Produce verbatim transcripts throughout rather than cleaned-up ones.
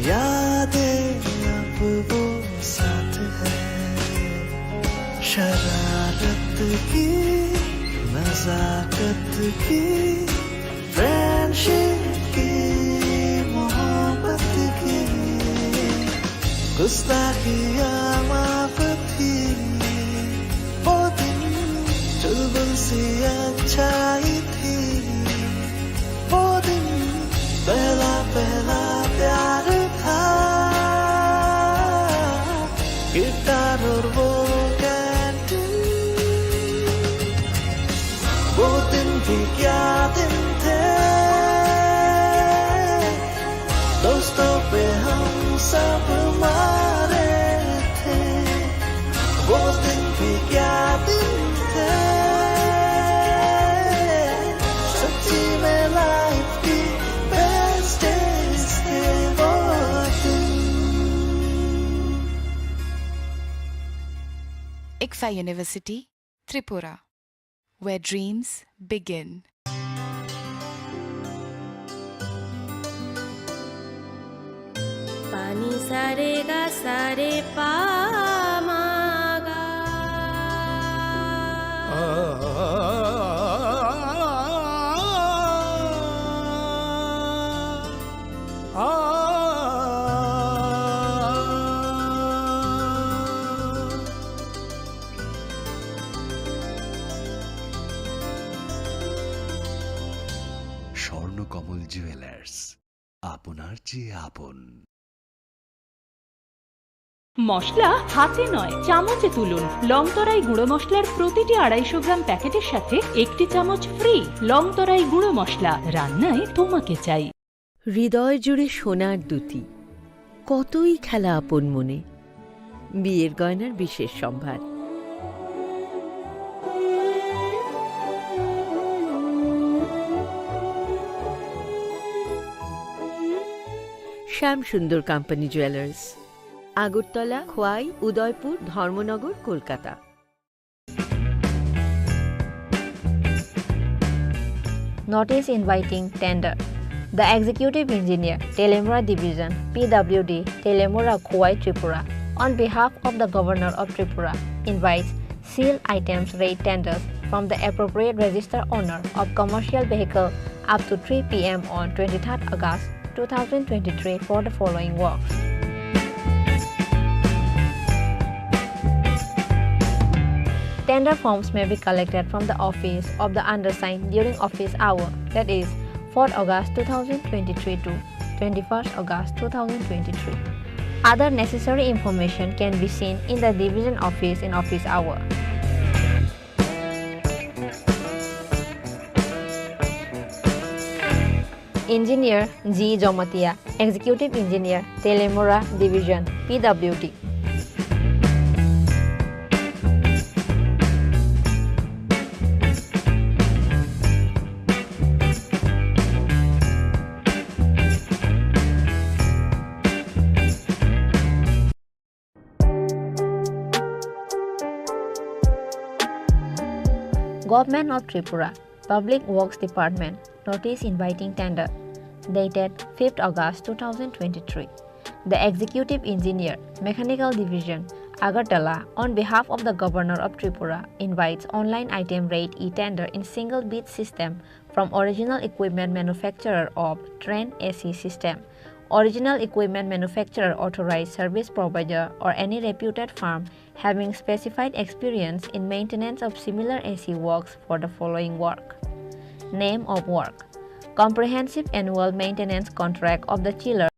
यादें अब वो साथ है, शरारत की, नजाकत की, फ्रेंडशिप की, मोहब्बत की, गुस्ताखियाँ माफ थी वो दिन, चुलबुल सी अच्छाई थी वो दिन, पहला पहला प्यार था, गिटार और वो कैंटीन। वो दिन भी क्या दिन थे, दोस्तों पे हम सब मारे थे। वो दिन भी क्या दिन थे, सच्ची में लाइफ की बेस्ट डेज थे वो दिन। Ikfa University, Tripura, where dreams begin. Pani sa re ga sa re pa ma ga. Swarnakamal jewellers, আপনার চেয়ে আপন। মশলা হাতে নয়, চামচে তুলুন। লংতরাই গুঁড়ো মশলার প্রতিটি আড়াইশো গ্রাম প্যাকেটের সাথে একটি চামচ ফ্রি। লংতরাই গুঁড়ো মশলা, রান্নায় তোমাকে চাই। হৃদয় জুড়ে সোনার দ্যুতি, কতই খেলা আপন মনে। বিয়ের গয়নার বিশেষ সম্ভার। শ্যাম সুন্দর কোম্পানি জুয়েলার্স, আগরতলা, খোয়াই, উদয়পুর, ধর্মনগর, Kolkata. Notice inviting tender. The Executive Engineer, Telemura Division, P W D, Telemura, Khowai, Tripura, on behalf of the Governor of Tripura, invites sealed items rate tenders from the appropriate registered owner of commercial vehicle up to three P M on twenty-third August two thousand twenty-three for the following works. Tender forms may be collected from the office of the undersigned during office hour, that is, fourth August two thousand twenty-three to twenty-first August two thousand twenty-three. Other necessary information can be seen in the division office in office hour. Engineer G Jomatia, Executive Engineer, Telemura Division, P W D. Government of Tripura, Public Works Department, notice inviting tender, dated fifth August two thousand twenty-three. The Executive Engineer, Mechanical Division, Agartala, on behalf of the Governor of Tripura, invites online item rate e-tender in single bid system from original equipment manufacturer of train A C system, original equipment manufacturer authorized service provider, or any reputed firm having specified experience in maintenance of similar A C works for the following work. Name of work: Comprehensive Annual Maintenance Contract of the Chiller.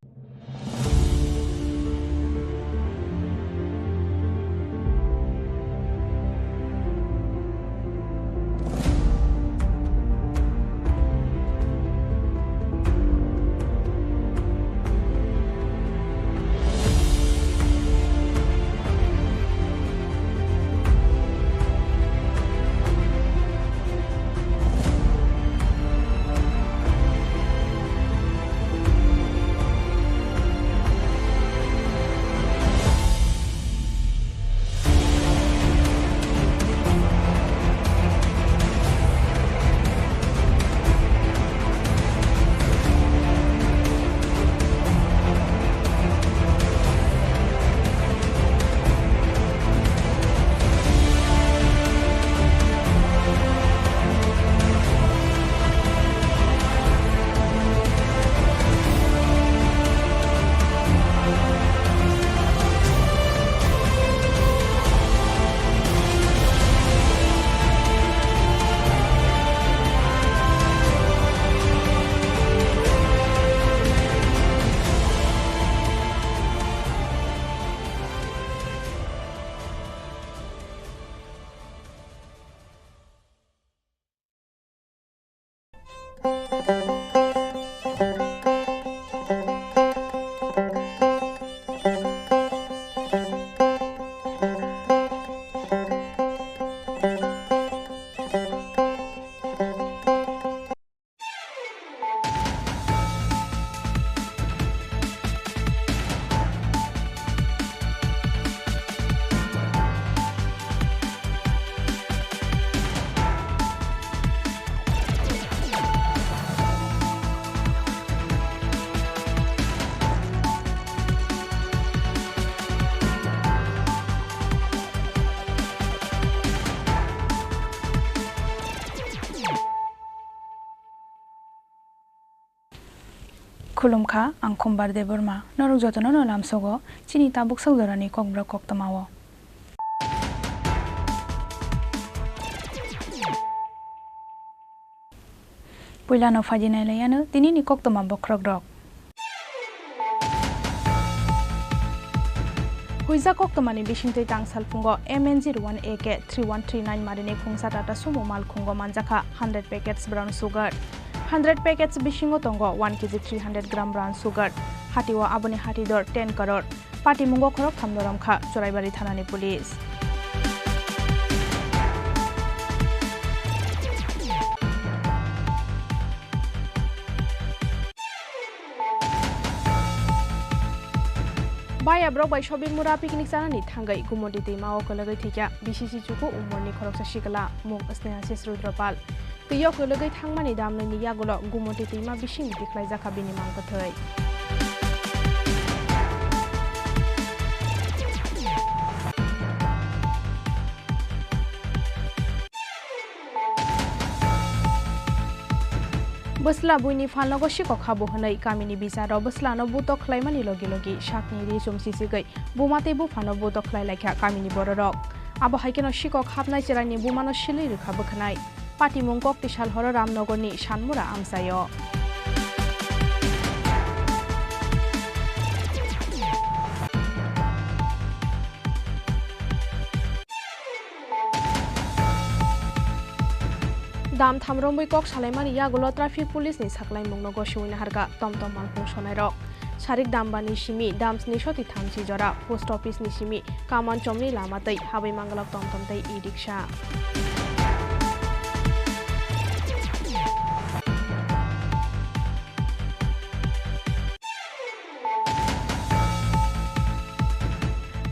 Khulumkha, ang Khumbar Debbarma. Norok jotono no lamsogo chini tabuk sak jorani kokborok koktwmao. Puilano phaidi nailaiyano tinini koktwma bokhorokrok. Huijak koktwmani bisingtwi tang salphungo M N zero one A K three one three nine marini khungsa Tata Sumo malkhungo manjakha hundred packets brown sugar. Hundred packets bisingo tongo one K G three hundred gram brown sugar. Hatio aboni hati dor ten crore. Patimungo khoroktham no romkha Churaibari thanani police. Baya borok bai Sobimura picnic chanani thangwi Gumoti twima o kwlwgwi thwikha B C C chuku umorni khoroksa sikla, mung Sneha Sis Rudropal. Twi o kwlwgwi thangmani damnwini yagulo Gumoti twima bising bidi khlaijak kha bini mang kwthwi. Bwsla buini phalnogo sikok habo hwnwi kamini bisaro bwslano butok khlaimani logi logi sakni ri chumsi sigwi buma tei buphano butok khlai laikha kamini bororok. Abo hai kheno sikok hapnai chwraini bumano silwi rwkha bwkhwnai. Patimung kok tisal horo Ramnogorni Sanmura amchaio. Dam tham romwi kok salaimani yagulo traffic police ni saklaimungno gosiwi naharkha tom tom malkhung sonairok. Sarik dambani simi dam sni soti thamchi jora, post office ni simi Kaman chomni lama tei habwi manglok tom tom tei e-rickshaw.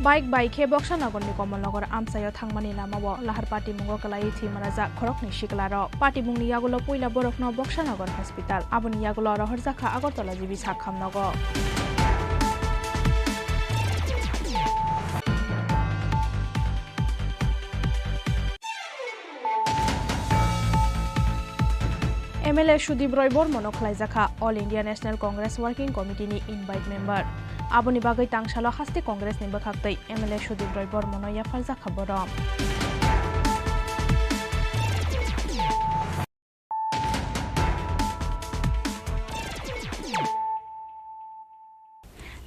Bike bai khe Boksa Nogorni Komolnogor amchaio thangmani lamao lahar patimungo kwlaiwi thwi manajak khoroknwi siklarok. Patimungni yagulo puila borokno Boksa Nogor Hospital, aboni yagulo rohorjakha Agartala G B Sakham nogo. M L A Sudip Roy Bormono khlaijakha All India National Congress Working Committee ni invite member. Aboni bagwi tangsalo haste Congress ni bwkhaktwi M L A Sudip Roy Bormono yapharjakha borok.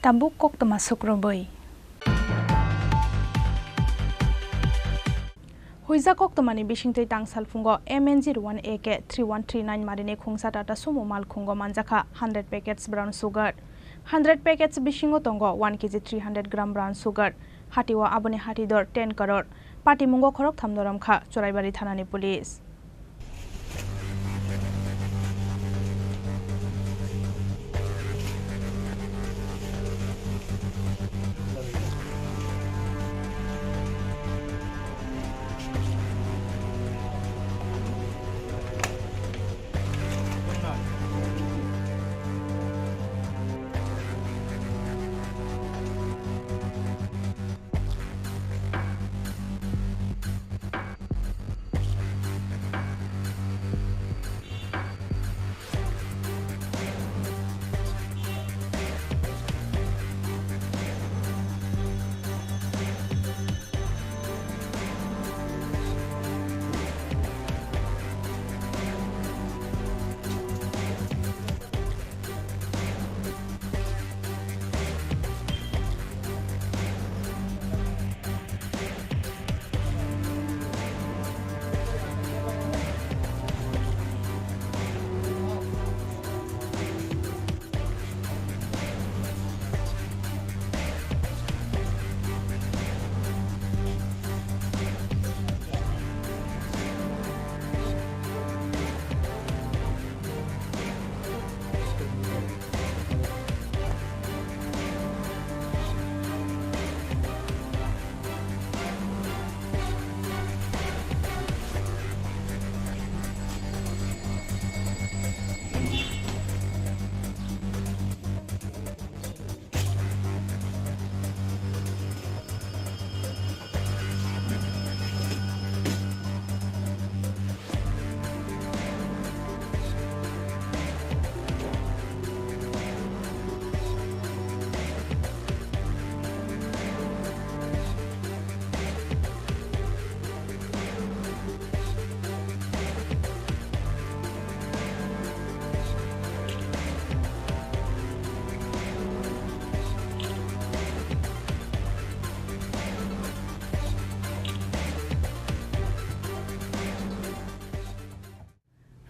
Tabuk koktwma sukrubwi. Huijak koktwmani bisingtwi tang salphungo M N zero one A K three one three nine marini khungsa Tata Sumo malkhungo manjakha hundred packets brown sugar. Hundred packets bisingo tongo one K G three hundred gram brown sugar. Hatio aboni hati dor ten crore. Patimungo khoroktham no romkha Churaibari thanani police.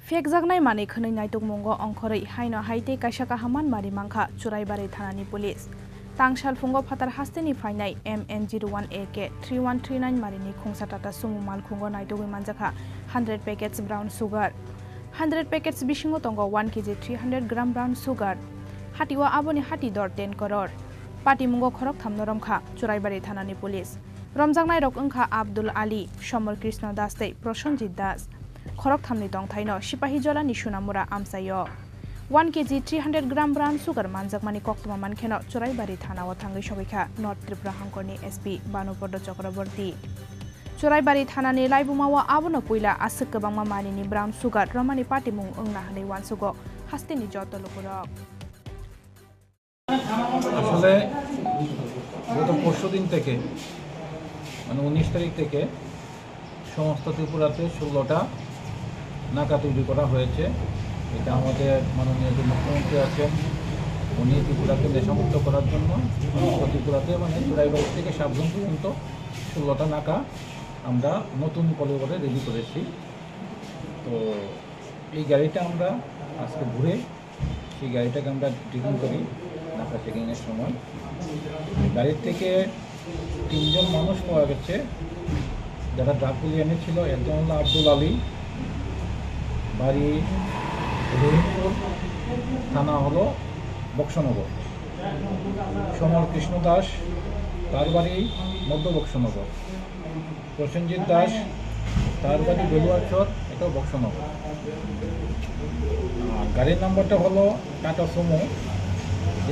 Phekjaknai manwi khwnwi naitukmungo ongkhorwi haino hai tei kaisa kaham manmari mankha Churaibari thanani police. Tangsalphungo phatar hasteni phainai M N zero one A K three one three nine marini khungsa Tata Sumo malkhungo naitugwi manjakha hundred packets brown sugar. Hundred packets bisingo tongo one K G three hundred gram brown sugar. Hatio aboni hati dor ten koror. Patimungo khoroktham no romkha Churaibari thanani police. Romjaknairok wngkha Abdul Ali, Somor Krishna Das tei Prosenjit Das. Khoroktham ni tongthai no Sipahi Jola ni Sunamura amchaio. One K G three hundred gram brown sugar manjakmani koktwma mankheno Churaibari thana o thangwi sogwikha North Tripura hangkor ni S P Banu Podo Chakraborty. Churaibari thana ni laibuma o abono puila aswk kwbangma manwi ni brown sugar romani patimung wngna hwnwi uansugo hasteni joto lukurok. আসলে গত পরশু দিন থেকে, মানে উনিশ তারিখ থেকে সমস্ত ত্রিপুরাতে ষোলোটা নাকা তৈরি করা হয়েছে। এটা আমাদের মাননীয় যে মুখ্যমন্ত্রী আছেন, উনি ত্রিপুরাকে নেশামুক্ত করার জন্য সমস্ত ত্রিপুরাতে, মানে চুরাইবাড়ি থেকে সাবরুম পর্যন্ত ষোলোটা নাকা আমরা নতুন করে করে রেডি করেছি। তো এই গাড়িটা আমরা আজকে ঘুরে সেই গাড়িটাকে আমরা ডিটেন করি নাকা চেকিংয়ের সময়। গাড়ির থেকে তিনজন মানুষ পাওয়া গেছে, যারা ড্রাগগুলি এনেছিল। একজন হলো আব্দুল আলী, বাড়ি রহিমপুর, থানা হলো বক্সনগর। সমর কৃষ্ণ দাস, তার বাড়ি মধ্য বক্সনগর। প্রসেনজিৎ দাস, তার বাড়ি বেলুয়ারচর, এটাও বক্সনগর। আর গাড়ির নাম্বারটা হলো Tata Sumo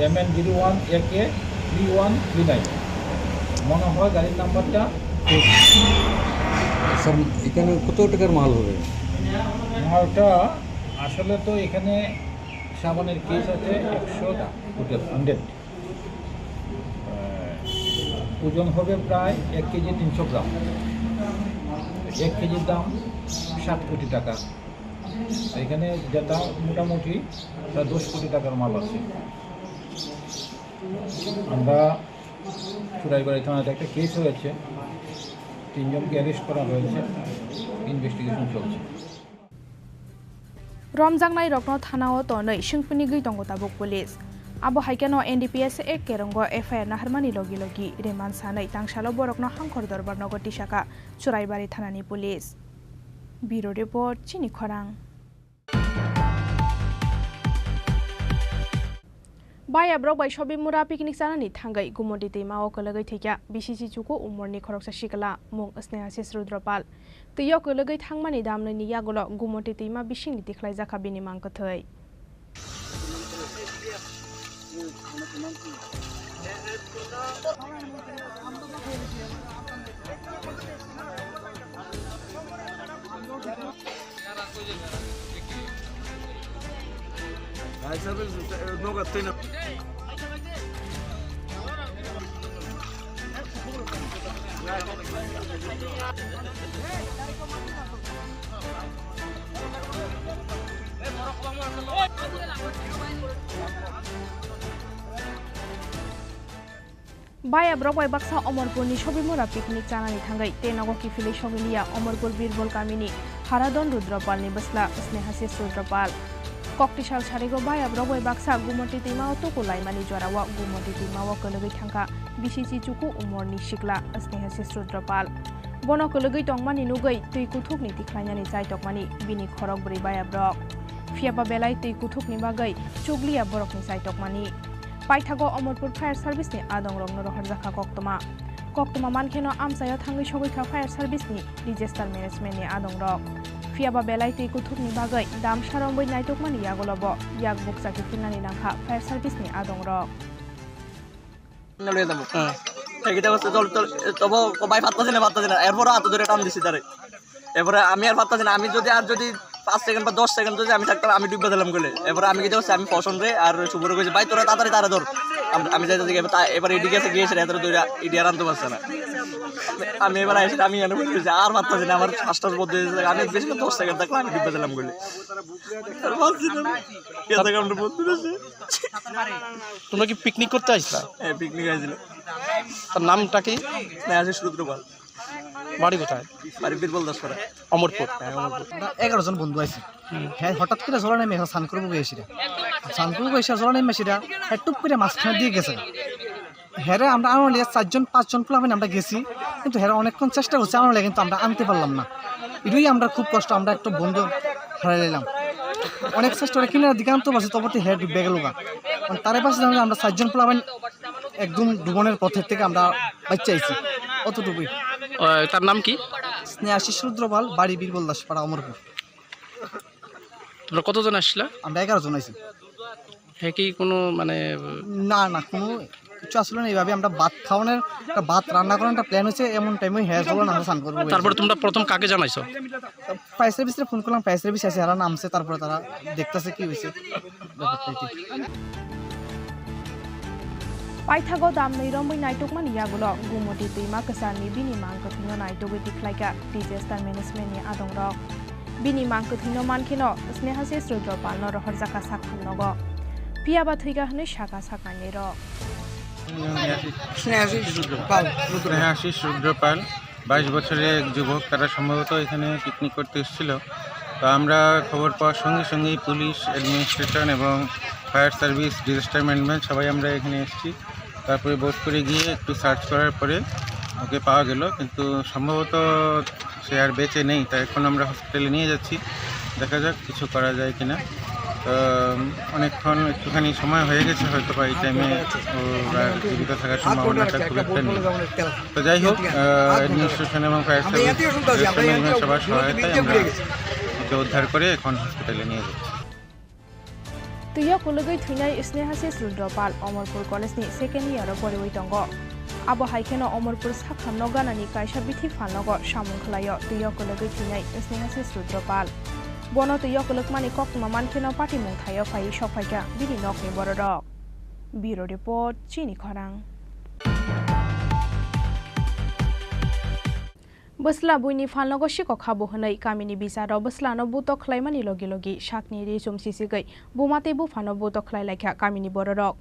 M N zero one A K three one three nine. মনে হয় গাড়ির নাম্বারটা। স্যার, এখানে কত টাকার মাল হবে? মালটা আসলে তো এখানে সাবানের কেস আছে একশো কোটি, হান্ড্রেড। আহ, ওজন হবে প্রায় এক কেজি তিনশো গ্রাম। এক কেজির দাম সাত কোটি টাকা। এখানে যেটা মোটামুটি প্রায় দশ কোটি টাকার মাল আছে। আমরা চুরাইবাড়ি থানাতে একটা কেস হয়েছে, তিনজনকে অ্যারেস্ট করা হয়েছে, ইনভেস্টিগেশন চলছে। Romjaknairokno thanao tonwi swngphinigwi tongo tabuk police. Abo hai kheno N D P S A Kerongo F I R naharmani logi logi remand sanwi tangsalo borokno Hangkhor Dorbar nogo tisaka Churaibari thanani police. Bureau Report, Chini Khorang. Bayabrok bai Sobimura picnic chanani thangwi Gumoti twima o kwlwgwi thwikha B C C chuku umorni khoroksa sikla, mung Sneha Ses Rudropal. Twi o kwlwgwi thangmani damnwini yagulo Gumoti twima bisingni tikhlaijakha bini mang kwthwi. Bayabrok bai baksa Omorpurni Sobimura picnic chanani thangwi tei nogo kiphilwi sogwi liya Omorpur Birbol kamini Haradon Rudropalni bwsla Sneha Ses Rudropal. Koktisal sarigo bayabrok bai baksa Gumoti twima o tuku laimani jorao Gumoti twima o kwlwgwi thangkha B C C chuku umorni sikla Sneha Ses Rudropal. Bono kwlwgwi tongmani nugwi twi kuthukni tikhlainani chaitokmani bini khorok bwrwi bayabrok. Phiyaba belai twi kuthukni bagwi chukliya borokni chaitokmani. Paithago Omorpur Fire Service ni adongrokno rohorjakha koktwma. Koktwma mankheno amchaio thangwi sogwikha Fire Service ni disaster management ni adongrok. Phiyaba belai twi kuthukni bagwi damsa romwi naitukmani yagulobo yak bukcha kiphilnani nangkha Fire Service ni adongrok. লয়ে যাবো। হ্যাঁ। এই গিটা বলছে, "চল, চল।" তবু ও ভাই পাত্তা দিনা, পাত্তা দিনা। এরপরও হাতে ধরে টান দিছি তারে। এরপরে আমি আর পাত্তা দিনা। আমি যদি, আর যদি পাঁচ সেকেন্ড বা দশ সেকেন্ড যদি আমি থাকতাম, আমি ডুববে দিলাম গলে। এরপরে আমি গিটা বলছি, আমি ফসন রে আর শুভরে কইছি, "ভাই, তোরা তাড়াতাড়ি তারা ধর।" আম-, আমি যাইতে যাই, এবার তা-, এবার এদিকে আছে, গিয়েছে, এত দৌড়া, এদিকে আর আনতে পারছে না। আমি এবার আইসি, আমি এনে বলে দিয়েছি, "আর পাত্তা দিনা, আমার শ্বাস টাস বন্ধ হয়ে যাচ্ছে।" আমি বেশি দশ সেকেন্ড থাকলে আমি ডুববে দিলাম গলে। আর পারছি না। কে থাকে আমরা বন্ধু রয়েছে। তোমরা কি পিকনিক করতে আসলা? হ্যাঁ, পিকনিক আসছিল। তার নামটা কি? না, আশিস রুদ্রপাল। বাড়ি কোথায়? বাড়ি বীরবল দাসপাড়া। অমরপুর। হ্যাঁ, অমরপুর। আমরা এগারো জন বন্ধু আছি। হুম। হ্যাঁ, হঠাৎ করে জলে নেমে স্নান করবো গিয়ে এসে। স্নান করবো এসে জলে নেমে এসে, হ্যাঁ, টুপ করে মাঝখানে দিয়ে গেছে। হেরে আমরা আনলে চারজন, পাঁচজন পোলাপান আমরা গেছি, কিন্তু হেরে অনেকক্ষণ চেষ্টা করছে আনলে, কিন্তু আমরা আনতে পারলাম না। এটাই আমরা খুব কষ্ট, আমরা একটা বন্ধু হারাইলাম। অনেক চেষ্টা করে কিনার দিকে আনতে পারছি, তবে তো হেরে ডুবে গেল গা। কারণ তারে পাশে জানলে আমরা চারজন পোলাপান একদম ডুবনের পথের থেকে আমরা বাচ্চা আইছি, অতটুকুই। আহ, তার নাম কি? স্নেহাশিস রুদ্রপাল, বাড়ি বীরবল দাসপাড়া, অমরপুর। তোমরা কতজন আসছিলা? আমরা এগারো জন আইছি। হ্যাঁ, কি কোনো মানে না, না, কোনো কিছু আসলে না। এইভাবে আমরা ভাত খাওয়ানোর, একটা ভাত রান্না করার একটা প্ল্যান হচ্ছে, এমন টাইমে হ্যাঁ চলো না, আমরা স্নান করবো। তারপরে তোমরা প্রথম কাকে জানাইছো? ফায়ার সার্ভিসে ফোন করলাম, ফায়ার সার্ভিস আছে, এরা নামছে, তারপরে তারা দেখতেছে কি হয়েছে ব্যাপারটা কি। Paithago damnwi romwi naitukmani yagulo Gumoti twima kwcharni bini mang kwthwino naitugwi tikhlaikha disaster managementni adongrok. Bini mang kwthwino mankheno Snehasis Rudropalno rohorjakha sakhamnogo. Phiyaba thwikha hwnwi sakha saknainirok. Snehashis পাল, রুদ্র। স্নেহাশিস রুদ্রপাল, বাইশ বছরের এক যুবক, তারা সম্ভবত এখানে পিকনিক করতে এসেছিল। তো আমরা খবর পাওয়ার সঙ্গে সঙ্গেই পুলিশ, অ্যাডমিনিস্ট্রেশন এবং ফায়ার সার্ভিস, ডিজাস্টার ম্যানেজমেন্ট সবাই আমরা এখানে এসেছি। তারপরে বোট করে গিয়ে একটু সার্চ করার পরে ওকে পাওয়া গেল, কিন্তু সম্ভবত সে আর বেঁচে নেই। তাই এখন আমরা হসপিটালে নিয়ে যাচ্ছি, দেখা যাক কিছু করা যায় কিনা। তো অনেকক্ষণ একটুখানি সময় হয়ে গেছে, হয়তো বা এই টাইমে ওর আর জীবিত থাকার সম্ভাবনাটা খুব একটা নেই। তো যাই হোক, আহ, অ্যাডমিনিস্ট্রেশন এবং ফায়ার সার্ভিস, রেস্কিউ ম্যানেজমেন্ট সবার সহায়তায় আমরা ওকে উদ্ধার করে এখন হসপিটালে নিয়ে যাচ্ছি। Twiyo kwlwgwi thwinai Snehasis Rudropal Omorpur College ni second year o poriwi tongo. Abo hai kheno Omorpur sakhamno ganani kaisa bithi phalnogo samung khlaio twiyo kwlwgwi thwinai Snehasis Rudropal. Bono twiyo kwlwkmani koktwma mankheno patimung thaio phaiwi sokphaikha bini nokni bororok. Bureau Report, Chini Khorang. Bwsla buini phalnogo sikok habo hwnwi kamini bicharo bwslano butok khlaimani logi logi sakni ri chum sisigwi buma tei buphano butok khlai laikha kamini bororok.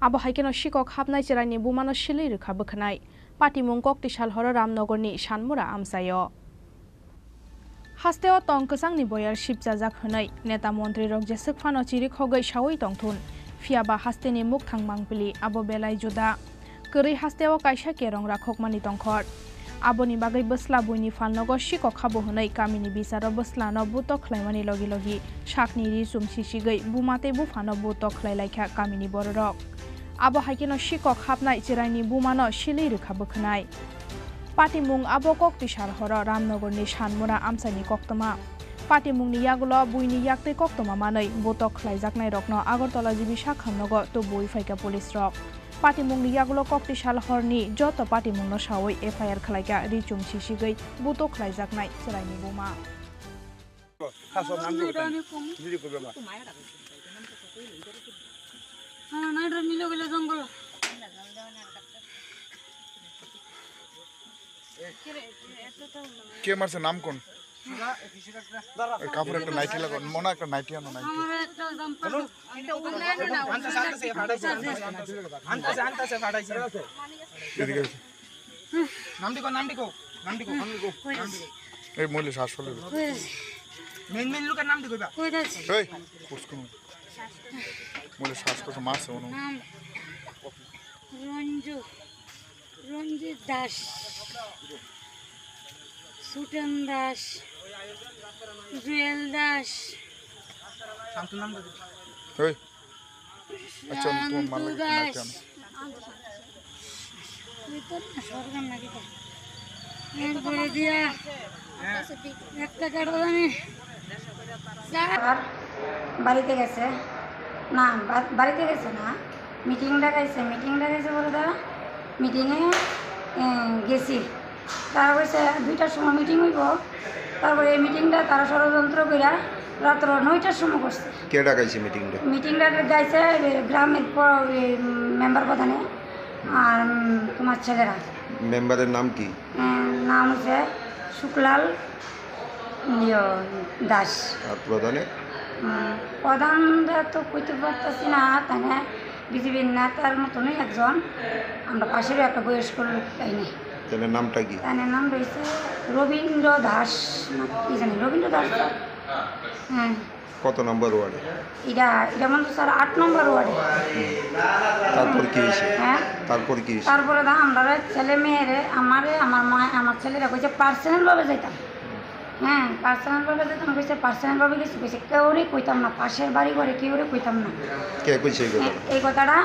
Abo hai kheno sikok hapnai chwraini bumano silwi rwkha bwkhwnai. Patimung Koktisal horo Ramnogorni Sanmura amchaio. Hasteo tong kwchangni boyar sipchajak hwnwi neta montrirok jeswk phano chirikhogwi saui tongthun, phiyaba hasteni mukthang mangpili abo belai juda. Kwrwi hasteo kaisa kerong rakhokmani tongkhor. Aboni bagwi bwsla buini phalnogo sikok habo hwnwi kamini bicharo bwslano butok khlaimani logi logi sakni ri chum sisigwi buma tei buphano butok khlai laikha kamini bororok. Abo hai kheno sikok hapnai chwraini bumano silwi rwkha bwkhwnai. Patimung abo Koktisal horo Ramnogorni Sanmura amchaini koktwma. Patimungni yagulo buini yaktwi koktwma manwi butok khlaijaknairokno Agartala G B sakhamnogo tubuwi phaikha police rok. Patimungni yagulo Koktisal horni joto patimungno saui F I R khlaikha ri chum sisigwi butok khlaijaknai chwraini buma. কে মারছে? নাম কোন? এই কাপড় একটা নাইটি লাগো, মনে হয় একটা নাইটি আনো, নাইটি। এদিকে এসো। নাম দেখো, নাম দেখো, নাম দেখো। এই মহিলা শ্বাস ফেলে দিল। মেন মেন লোকের নাম দেখো এবার। এই, কুসকুন। মহিলা শ্বাস করছে, মারছে মনে হয়। নাম রঞ্জু, রঞ্জিত দাস, সুটন দাস, জুয়েল দাস। এই। আচ্ছা, তোমার মাল লাগবে, নাইটি আনো। এরপরে দিয়া একটা কাটা জানি। আর বাড়িতে গেছে না, বা-, বাড়িতে গেছে না, মিটিং ডাকাইছে, মিটিং ডাকাইছে বলে তারা মিটিংয়ে, এ, গেছি। তারা কইছে দুইটার সময় মিটিং হইব, তারপরে এই মিটিংটা তারা ষড়যন্ত্র কইরা রাত্র নয়টার সময় করছে। কে ডাকাইছে মিটিংটা? মিটিংটা ডাকাইছে এই গ্রামের প-, এই মেম্বার প্রধানে আর, উম, তোমার ছেলেরা। মেম্বারের নাম কি? এ, নাম হচ্ছে শুকলাল ইয়ো, দাস। আর প্রধানে? উম, প্রধানরা তো কইতে পারতেছি না, তাহলে বিজেপির নেতার মতনই একজন, আমরা পাশেরও একটা বয়স্ক লোক পাইনি। ছেলের নামটা কি? তার নাম রয়েছে রবীন্দ্র দাস, না কি জানি, রবীন্দ্র দাস তো? হ্যাঁ। কত নম্বর ওয়ার্ডে? এটা, এটা মনে হয় স্যার আট নম্বর ওয়ার্ডে। তারপর কি হয়েছে? হ্যাঁ? তারপর কি হয়েছে? তারপরে দা আমরা ছেলে মেয়েরে, আমারে, আমার মা, আমার ছেলেরা কইছে পার্সোনাল ভাবে যাইতাম। হ্যাঁ, পার্সোনাল ভাবে যাইতাম কইছে, পার্সোনাল ভাবে গেছি কইছে, কেউরে কইতাম না, পাশের বাড়ি ঘরে কেউরে কইতাম না। কে কইছে এই কথা? হ্যাঁ, এই কথাটা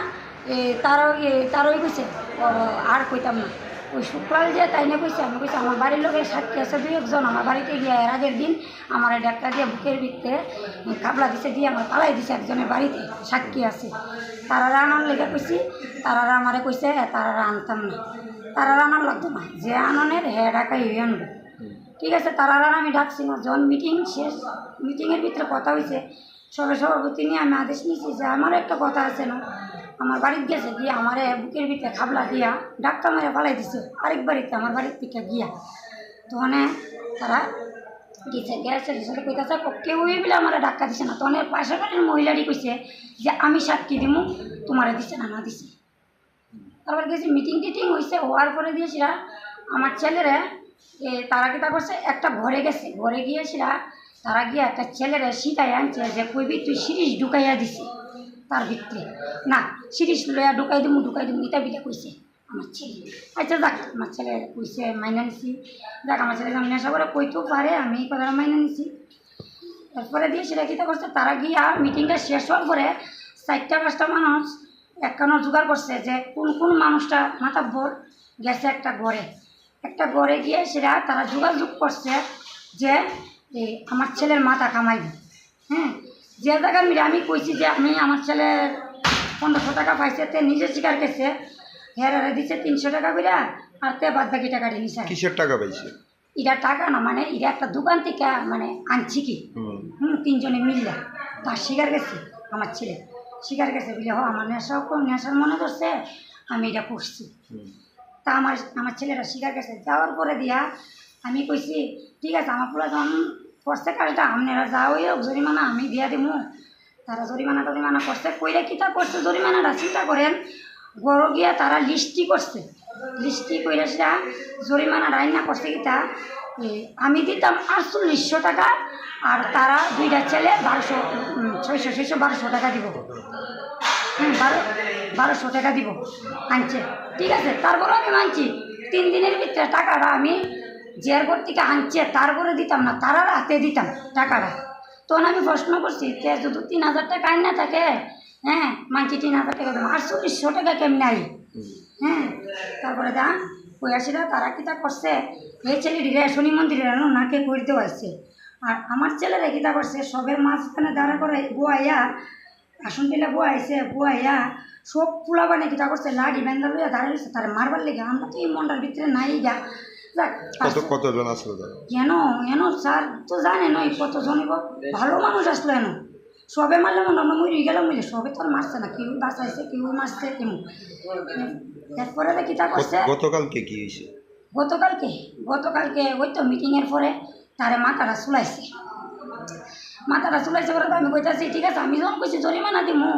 এ, তারাও, এ, তারাও কইছে, "ও, আর কইতাম না।" ওই শুক্লাল যে তাই না কইছে, আমি কইছি, "আমার বাড়ির লোকের সাক্ষী আছে দুই একজন, আমার বাড়িতে গিয়া এর আগের দিন আমার ডাক্তার দিয়ে বুকের ভিতরে খাবলা দিছে, দিয়ে আমার পালাই দিছে একজনের বাড়িতে, সাক্ষী আছে।" তারারা আনার লেগে কইছি, তারারা আমারে কইছে, "এ, তারারা আনতাম না, তারারা আনার লাগতো না, যে আননের হে ঢাকাই হয়ে আনবো।" ঠিক আছে, তারারা আমি ডাকছি না, যখন মিটিং শেষ, মিটিংয়ের ভিতরে কথা হয়েছে, সবে সভাপতি নিয়ে আমি আদেশ নিয়েছি যে আমারও একটা কথা আছে না, আমার বাড়িতে গেছে গিয়ে আমারে বুকের ভিতরে খাবলা দিয়া ধাক্কা মেরে ফালাই দিছে, আরেক বাড়িতে, আমার বাড়ির থেকে গিয়া। তো মানে তারা গেছে, গেছে, গেছে, কইতাছে, "কেউই বলে আমার ধাক্কা দিছে না।" তো মানে পাশের বাড়ির মহিলাটি কইছে যে, "আমি সাক্ষী দিমু, তোমারে দিছে না, না দিছে।" তারপর গেছি মিটিং টিটিং হইছে, হওয়ার পরে দিয়ে সেটা আমার ছেলেরে, এ, তারা কিতা করছে, একটা ঘরে গেছে, ঘরে গিয়ে সেটা তারা গিয়ে একটা ছেলেরে শিখাই আনছে যে, "কইবি তুই সিরিজ ঢুকাইয়া দিছে তার ভিতরে, না সিরিজ লইয়া ঢুকাই দিমু, ঢুকাই দিমু", এটা বিলে কইছে আমার ছেলে। আচ্ছা যাক, আমার ছেলে কইছে, মাইনা নিছি। যাক, আমার ছেলে যেমন নেশা করে কইতেও পারে, আমি এই কথাটা মাইনা নিছি। এরপরে দিয়ে সেটা কিতা করছে, তারা গিয়া মিটিংটা শেষ হওয়ার পরে চারটা পাঁচটা মানুষ একখানো জোগাড় করছে যে কোন কোন মানুষটা মাতাব্বর গেছে একটা ঘরে, একটা ঘরে গিয়ে সেটা তারা যোগাযোগ করছে যে এই আমার ছেলের মাথা কামাইব। হ্যাঁ, যে জায়গার মিলে আমি কইছি যে আমি আমার ছেলে পনেরোশো টাকা পাইছে, তে নিজে স্বীকার করছে, হেরারে দিছে তিনশো টাকা করে, আর তে বাদ বাকি টাকাটি নিছে। কিসের টাকা পাইছে? এটা টাকা না, মানে এটা একটা দোকান থেকে মানে আনছি কি। হুম। হুম, তিনজনে মিললে তার স্বীকার গেছে, আমার ছেলে স্বীকার গেছে বলে, "হ, আমার নেশা, কোন নেশার মনে করছে, আমি এটা করছি।" হুম। তা আমার, আমার ছেলেরা স্বীকার গেছে। যাওয়ার পরে দিয়া আমি কইছি, "ঠিক আছে, আমার পোলা যখন করছে কাজটা, আপনারা যাও, ওই হোক, জরিমানা আমি দিয়া দিমু।" তারা জরিমানা টরিমানা করছে, কইরা কিতা করছে জরিমানাটা চিন্তা করেন। ঘরো গিয়া তারা লিস্টি করছে, লিস্টি কইরা সেটা জরিমানা রাইনা করছে কিতা, এ, আমি দিতাম আটচল্লিশশো টাকা, আর তারা দুইটা ছেলে বারোশো, উম, ছয়শো, ছয়শো, বারোশো টাকা দিব। হুম, বারো, বারোশো টাকা দিব আনছে, ঠিক আছে। তারপরে আমি মানছি, তিন দিনের ভিতরে টাকাটা আমি যে ঘর থেকে আনছে, তারপরে দিতাম না, তারার হাতে দিতাম টাকাটা। তখন আমি প্রশ্ন করছি, "তে যদি তিন হাজার টাকা আইন না থাকে, হ্যাঁ, মানছি তিন হাজার টাকা দেবো, আটচল্লিশশো টাকা কেমনে আই?" হুম। হ্যাঁ, তারপরে দা, ওই আসলে তারা কিতা করছে, এই ছেলে রে শনি মন্দিরে রানো নাকে করে দেওয়া হয়েছে। আর আমার ছেলেরা কিতা করছে, সবের মাঝখানে দাঁড়া করে বইয়া, আসন টেলা বইছে, বইয়া সব পোলাপানে কিতা করছে, লাঠি বেন্দা লইয়া দাঁড়ায় রইছে, তারে মারবার লেগে। আমরা তো এই মন্ডল ভিতরে নাই গা। যাক, কত, পাঁচটা কতজন আসলো তারা? কেন, কেন স্যার তো জানে নয় কতজন হইব, ভালো মানুষ আসলো এনো। সবে মারলে মনে হয় আমরা মরে গেলাম বলে, সবে তো আর মারছে না, কেউ বাঁচাইছে, কেউ মারছে, কেউ। এরপরে তো কিতা করছে? গত-, গতকালকে কি হয়েছে? গতকালকে, গতকালকে ওই তো মিটিং এর পরে তারে মাথাটা চুলাইছে। মাথাটা চুলাইছে পরে তো আমি কইতাছি, "ঠিক আছে, আমি যখন কইছি জরিমানা দিমু,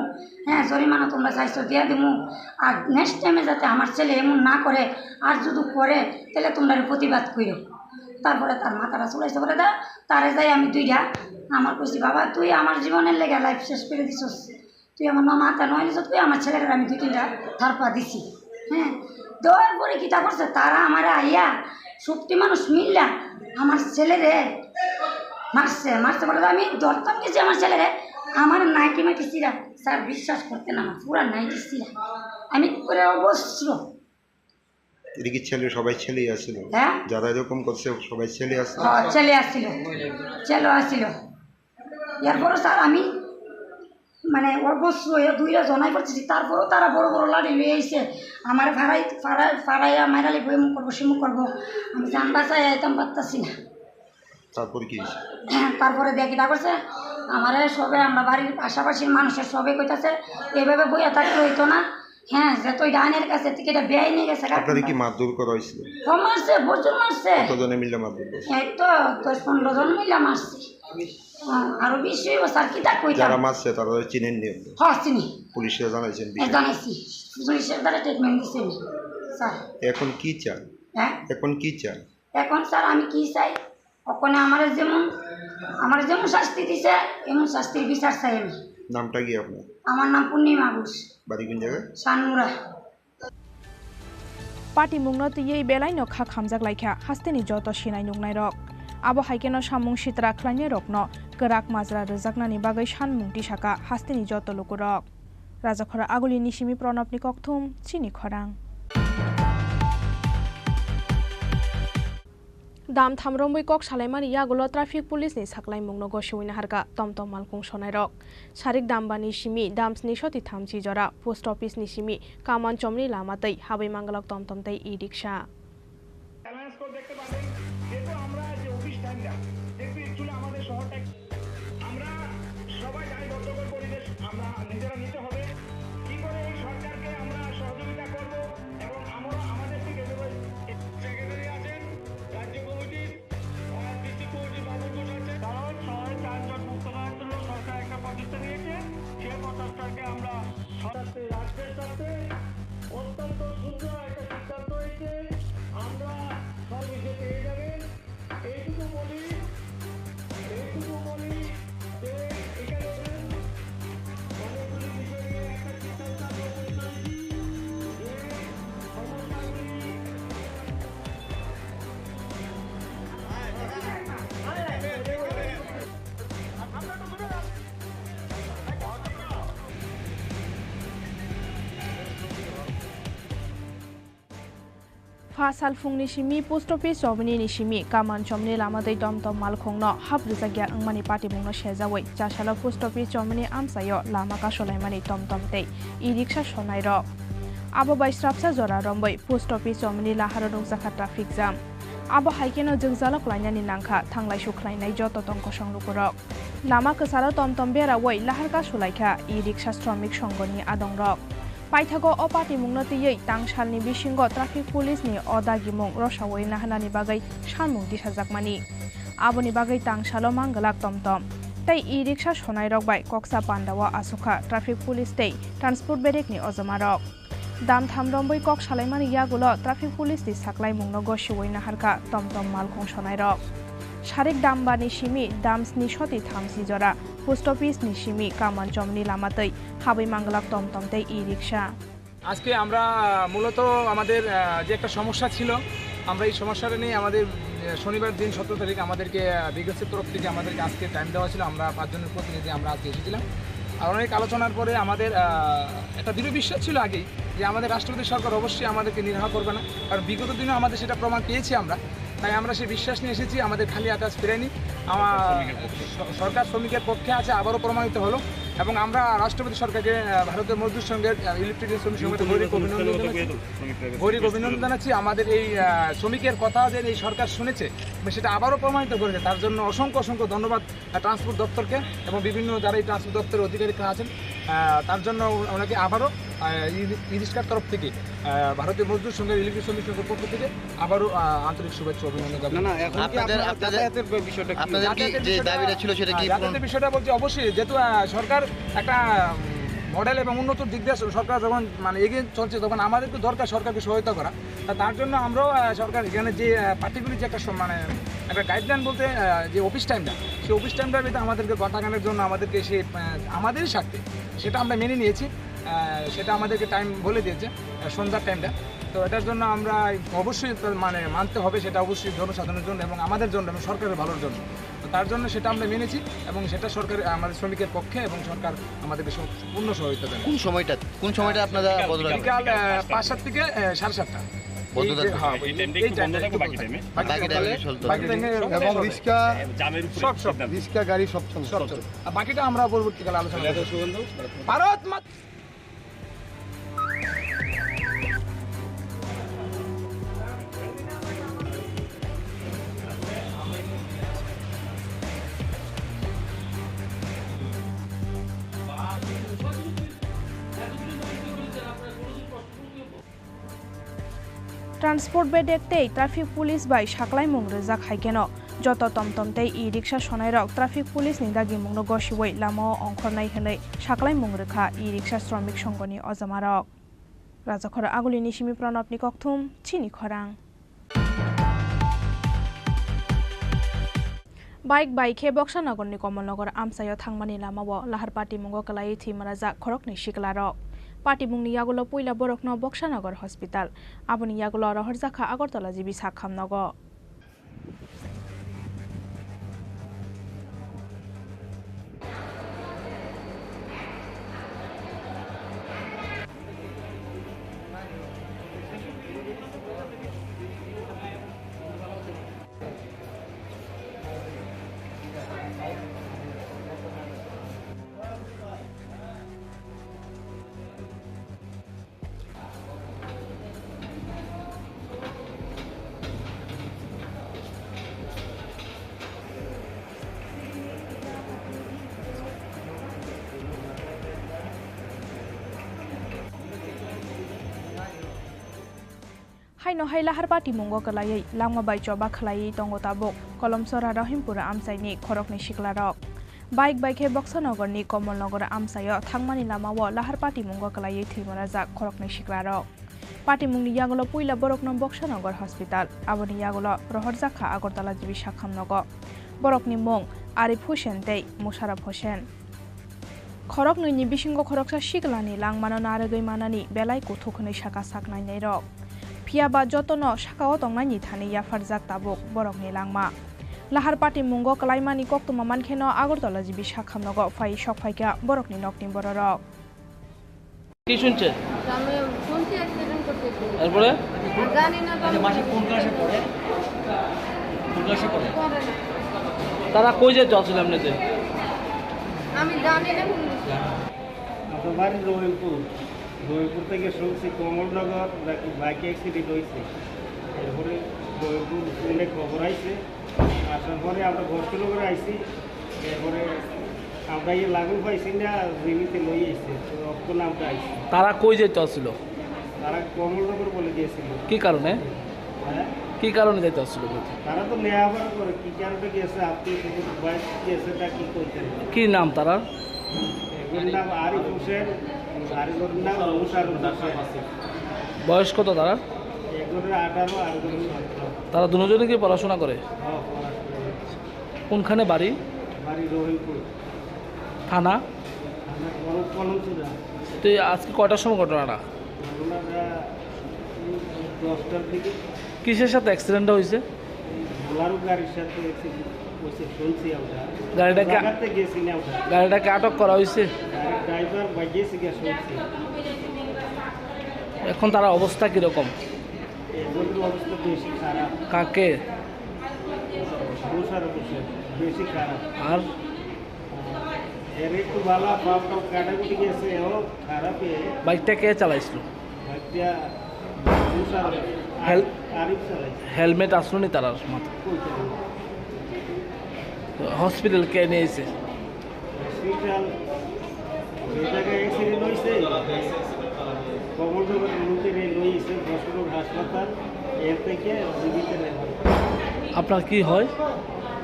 হ্যাঁ, জরিমানা তোমরা চাইছো দিয়া দিমু, আর নেক্সট টাইমে যাতে আমার ছেলে এমন না করে, আর যদি করে, তাহলে তোমরা প্রতিবাদ করো।" তারপরে তার মাথাটা চুলাইছে পরে দা, তারে যাই আমি দুইটা, আমার কইছি, "বাবা, তুই আমার জীবনের লেগে লাইফ শেষ করে দিছস।" তুই আমার মামা আতা নয় নিছত, তুই আমার ছেলেটার আমি দুই তিনটা থারপা দিছি। হ্যাঁ, দেওয়ার পরে কিতা করছে, তারা আমার আইয়া শক্তি মানুষ মিললা আমার ছেলেরে মারছে, মারছে বলে আমি ধরতাম গেছি আমার ছেলেরে, আমার নাইটি মাইটি ছিঁড়া, স্যার বিশ্বাস করতে না, আমার পুরা নাইটি ছিঁড়া। আমি করে অবশ্য এটা কি ছেলে, সবাই ছেলেই আসছিল? হ্যাঁ? যারা এরকম করছে সবাই ছেলে আসছিল? হ্যাঁ, ছেলে আসছিল, ছেলে আসছিল। এরপরও স্যার আমি মানে অবশ্য হয়ে দুইটা জনাই করতেছি, তারপরেও তারা বড় বড় লাঠি লয়ে আইছে, আমার ফাড়াই ফাড়াই ফাড়াইয়া মাইরালি বই মুখ করবো, সে মুখ করবো, আমি জান বাঁচাই আইতাম পারতাছি না। তারপরে কি হয়েছে? তারপরে দেখি তা করছে, আমারে সবে, আমরা বাড়ির পাশাপাশির মানুষের সবে কইতাছে, "এভাবে বইয়া থাকতে হইতো না।" হ্যাঁ, যে তুই ডাইনের কাছে থেকে এটা বেআইনি গেছে গা। আপনারে কি মারধর করা হয়েছিল? ও মারছে, প্রচুর মারছে। কতজনে মিলে মারধর করছে? এই তো দশ পনেরো জন মিলে মারছে। হ্যাঁ, আরো বেশি হইব স্যার, কিতা কইতাম? যারা মারছে তারা চিনেননি আপনি? হ্যাঁ, চিনি। পুলিশে জানাইছেন এ, বিষয়ে? জানাইছি। পুলিশের দ্বারা ট্রিটমেন্ট দিছে স্যার। এখন কি চান? হ্যাঁ? এখন কি চান? এখন স্যার আমি কি চাই? ওখানে আমার যেমন, আমার যেমন শাস্তি দিছে, এমন শাস্তির বিচার চাই আমি। নামটা কি আপনার? আমার নাম পূর্ণিমা ঘোষ। বাড়ি কোন জায়গায়? সানুরা। Patimungno twiwi belaino kha khamjak laikha hasteni joto sinai nuknairok. Abo hai kheno samung sitra khlainairokno kwrak majra rwjaknani bagwi sanmung tisaka hasteni joto lukurok. Rajakhora Agulini simi Pranabni kokthum, chini khorang. Dam tham romwi kok salaimani yagulo traffic police ni saklaimungno gosiwi naharkha tomtom malkhung sonairok. Sarik dambani simi dam sni soti thamchi jora, post office ni simi Kaman Chomni lama tei habwi manglak tomtom tei e-rickshaw. Alliance করে দেখতে পারবেন, যেহেতু আমরা যে অফিস টাইমটা, যেহেতু অ্যাকচুয়ালি আমাদের শহরটা, আমরা সবাই দায়বদ্ধ করে পরিবেশ আমরা নিজেরা নিতে হবে। কি করে এই সরকারকে আমরা সহযোগিতা করব এবং আমরা আমাদের থেকে সেক্রেটারি আছেন, রাজ্য কমিটির, আহ, ডিস্ট্রিক্ট কমিটির বাবুল ঘোষ আছেন। কারণ শহরে যানজট মুক্ত করার জন্য সরকার একটা প্রচেষ্টা নিয়েছে, সেই প্রচেষ্টাকে আমরা সরকার রাজ্যের স্বার্থে অত্যন্ত সুন্দর একটা সিদ্ধান্ত হয়েছে। আমরা সব নিজে পেয়ে যাবেন। এইটুকু বলি, এইটুকু বলি যে এখানে অনেকগুলি বিষয় নিয়ে একটা সিদ্ধান্ত আমরা পেয়েছি যে সমস্যাগুলি Pha salphungni simi post office chomni ni simi Kaman Chomni lama tei tomtom malkhungno hap rwjakya wngmani patimungno sejawi chasalo post office chomni amchaio lama kasolaimani tomtom tei e-rickshaw sonairok. Abo bai srapsa jora romwi post office chomni laharo nukjakha traffic jam. Abo hai kheno jwngjalo klainani nangkha thanglaisu khlainai joto tong kosong lukurok. Lama kwcharo tomtom berawi lahar kasulaikha e-rickshaw sromik songoni adongrok. Paithago o patimungno twiwi tangsalni bisingo traffic police ni o dagimung rosawi naharnani bagwi sanmung tisajakmani. Aboni bagwi tangsalo manglak tomtom tei e-rickshaw sonairok bai koksa pandao asukha traffic police tei transport bedekni ojomarok. Dam tham romwi kok salaimani yagulo traffic police ni saklaimungno gosiwi naharkha tomtom malkhung sonairok. Sarik dambani simi dam sni soti thamchi jora, post office ni simi Kaman Chomni lama tei habwi manglak tomtom tei e-rickshaw. আজকে আমরা মূলত আমাদের, আহ, যে একটা সমস্যা ছিল, আমরা এই সমস্যাটা নিয়ে আমাদের, আহ, শনিবার দিন সতেরো তারিখ আমাদেরকে, আহ, বিগসের তরফ থেকে আমাদেরকে আজকে টাইম দেওয়া ছিল। আমরা পাঁচজনের প্রতিনিধি আমরা আজকে এসেছিলাম। আর অনেক আলোচনার পরে আমাদের, আহ, একটা দৃঢ় বিশ্বাস ছিল আগেই যে আমাদের রাষ্ট্রপতি সরকার অবশ্যই আমাদেরকে নির্বাহ করবে না, কারণ বিগত দিনেও আমাদের সেটা প্রমাণ পেয়েছি আমরা। তাই আমরা সেই বিশ্বাস নিয়ে এসেছি, আমাদের খালি হাতে আজ ফিরায়নি। আমার শ্রমিকের পক্ষে। স-, সরকার শ্রমিকের পক্ষে আছে, আবারও প্রমাণিত হলো। এবং আমরা রাষ্ট্রপতি সরকারকে, আহ, ভারতের মজদুর সংঘের, আহ, ইলেকট্রিক্যাল শ্রমিক সংঘের গৌরব অভিনন্দন জানাচ্ছি। গৌরব অভিনন্দন জানাচ্ছি। আমাদের এই, আহ, শ্রমিকের কথা যে এই সরকার শুনেছে এবং সেটা আবারও প্রমাণিত করেছে, তার জন্য অসংখ্য অসংখ্য ধন্যবাদ, আহ, ট্রান্সপোর্ট দপ্তরকে এবং বিভিন্ন যারা এই ট্রান্সপোর্ট দপ্তরের অধিকারী আছেন, আহ, তার জন্য ওনাকে আবারও, আহ, ই-, ই-রিক্সার তরফ থেকে, আহ, ভারতীয় মজদুর সংঘের ইলেকট্রিক শ্রমিক সংঘের পক্ষ থেকে আবারও, আহ, আন্তরিক শুভেচ্ছা অভিনন্দন জানাই। না, না, এখন কি আপনাদের, আপনারা আপনাদের, যাতায়াতের বে-, বিষয়টা কি? আপনাদের কি যাতায়াতের যে বিষয়টা, দাবিটা ছিল সেটা কি হ্যাঁ, পূরণ? যাতায়াতের বিষয়টা বলতে অবশ্যই যেহেতু, আহ, সরকার একটা, উম, মডেল এবং উন্নত দিক দিয়ে সরকার যখন মানে এগিয়ে চলছে তখন আমাদেরকে দরকার সরকারকে সহায়তা করা। তা তার জন্য আমরাও, আহ, সরকার এখানে যে, আহ, পার্টিকুলার যে একটা সম-, মানে একটা গাইডলাইন বলতে, আহ, যে অফিস টাইমটা, সেই অফিস টাইমটার ভিতরে আমাদেরকে ঘন্টাখানেক জন্য আমাদেরকে সে, আহ, আমাদেরই স্বার্থে সেটা আমরা মেনে নিয়েছি। আহ, সেটা আমাদেরকে টাইম বলে দিয়েছে, আহ, সন্ধ্যার টাইমটা। তো এটার জন্য আমরা অবশ্যই তার মানে মানতে হবে, সেটা অবশ্যই জনসাধারণের জন্য এবং আমাদের জন্য এবং সরকারের ভালোর জন্য। তো তার জন্য সেটা আমরা মেনেছি এবং সেটা সরকার আমাদের শ্রমিকের পক্ষে এবং সরকার আমাদেরকে সব-, পূর্ণ সহযোগিতা দেন। কোন সময়টা, কোন সময়টা আপনারা বন্ধ রাখবেন? বিকাল, আহ, পাঁচটা থেকে, আহ, সাড়ে সাতটা। বন্ধ এই যে, থাকবে? হ্যাঁ, এই এই, টাইমটা এই একটু বন্ধ টাইমটা থাকবে, একটু বাকি বন্ধ টাইমে? থাকবে। বাকি টাইমে চলতে বাকি থাকবে। টাইমে এবং রিক্সা জামের উপরে সব, সব। সিদ্ধান্ত। রিক্সা গাড়ি সব চলবে। সব চলবে। আর বাকিটা আমরা পরবর্তীকালে আলোচনা করব। ভারত মাতা Transport bedek tei traffic police bai saklaimung rwjak hai kheno joto tomtom tei e-rickshaw sonairok traffic police ni dagimungno gosiwi lamao ongkhornai hwnwi saklaimung rwkha e-rickshaw sromik songhoni ojomarok. Rajakhor Agulini simi Pranabni kokthum, chini khorang. Bike bai khe Boksanagarni Komolnagar amchaio thangmani lamao lahar patimungo kwlaiwi thwi manajak khoroknwi siklarok. Patimungni yagulo puila borokno Boksanagar hospital, aboni yagulo rohorjakha Agartala G B sakham nogo. Haino hai lahar patimungo kwlaiwi langma bai choba khlaiwi tongo tabuk Kolomsora Rohimpura amchaini khoroknwi siklarok. Bike bai khe Boksanagarni Komolnagar amchaio thangmani lamao lahar patimungo kwlaiwi thwi manajak khoroknwi siklarok. Patimungni yagulo puila borokno Boksanagar hospital, aboni yagulo rohorjakha Agartala G B sakham nogo. Borokni mung Arif Hussain tei Musharraf Hussain. Khoroknwini bisingo khoroksa sikla ni langmano narwgwi manani belai kuthuk hwnwi saka sak nainairok. Phiya ba jotono sakao tongnaini thani yapharjak tabuk borokni langma. Lahar patimungo kwlaimani koktwma mankheno Agartala G B sakham nogo phai sok phaikha borokni nokni bororok. কি শুনছে? আমি শুনছি অ্যাক্সিডেন্ট করতেছে। এরপরে? আর জানি না তো আমি আচ্ছা, মাসে কোন ক্লাসে পড়ে? কোন ক্লাসে পড়ে? পড়ে না। তারা কই যেতে আসলে এমনিতে? আমি জানি না। আপনার বাড়ি রহিমপুর। রহিমপুর থেকে শুনছি কমলনগর নাকি বাইক অ্যাক্সিডেন্ট হয়েছে। এরপরে রহিমপুর ফোনে খবর আইছে। আসার পরে আমরা ঘোষণা করে আইছি। এরপরে আমরা ইয়ে লাগু পাইছি না, জিমিতে লই আইছে। তো অক্ষণ আমরা আইছি। তারা কই যেতে আসছিল? তারা কমলনগর বলে গিয়েছিল। কি কারণে? হ্যাঁ? কি কারণে যেতে আসছিল বলতে? তারা তো নেওয়া আবার করে, কি কারণে গেছে, আত্মীয় স্বজন, বাইক গেছে, তা কি কইতে পারে? কি নাম তারা? একজনের নাম আরিফ হোসেন, আরেকজনের নাম মুশারফ হোসেন। বয়স কত তারা? একজনের আঠারো, আরেকজনের সতেরো। তারা দুজনে কি পড়াশোনা করে? হ্যাঁ, পড়াশোনা করে। কোনখানে বাড়ি? বাড়ি রহিমপুর। থানা? থানা কল-, কলমচুরা। তো এই আজকে কয়টার সময় ঘটনাটা? ঘটনাটা দশটার দিকে। কিসের সাথে অ্যাক্সিডেন্টটা হয়েছে? বোলারো গাড়ির সাথে অ্যাক্সিডেন্ট হয়েছে, শুনছি আমরা। গাড়িটাকে জায়গাতে গেছি না আমরা। গাড়িটাকে আটক করা হয়েছে? গাড়ির ড্রাইভার ভাগিয়েছে গিয়া শুনছি। এখন তার অবস্থা কিরকম? একজনের অবস্থা বেশি খারাপ। কাকে? মুশারফ হোসেন, বেশি খারাপ। আর? এর একটু ভালো, বাপ টাপ কাটাকুটি গেছে, ও খারাপে। বাইকটা কে চালাইছিল? বাইকটা মুশারফ, হেল-, আরিফ চালাইছে। হেলমেট আসলো নি তারার মাথা? কই চালাইছে? হসপিটাল কে নিয়ে এসে? হসপিটাল, যে জায়গায় অ্যাক্সিডেন্ট হয়েছে, কমলনগর লুটে নিয়ে লই এসে যশোর হাসপাতাল, এর থেকে জীবিত নেওয়া হয়। আপনার কি হয়?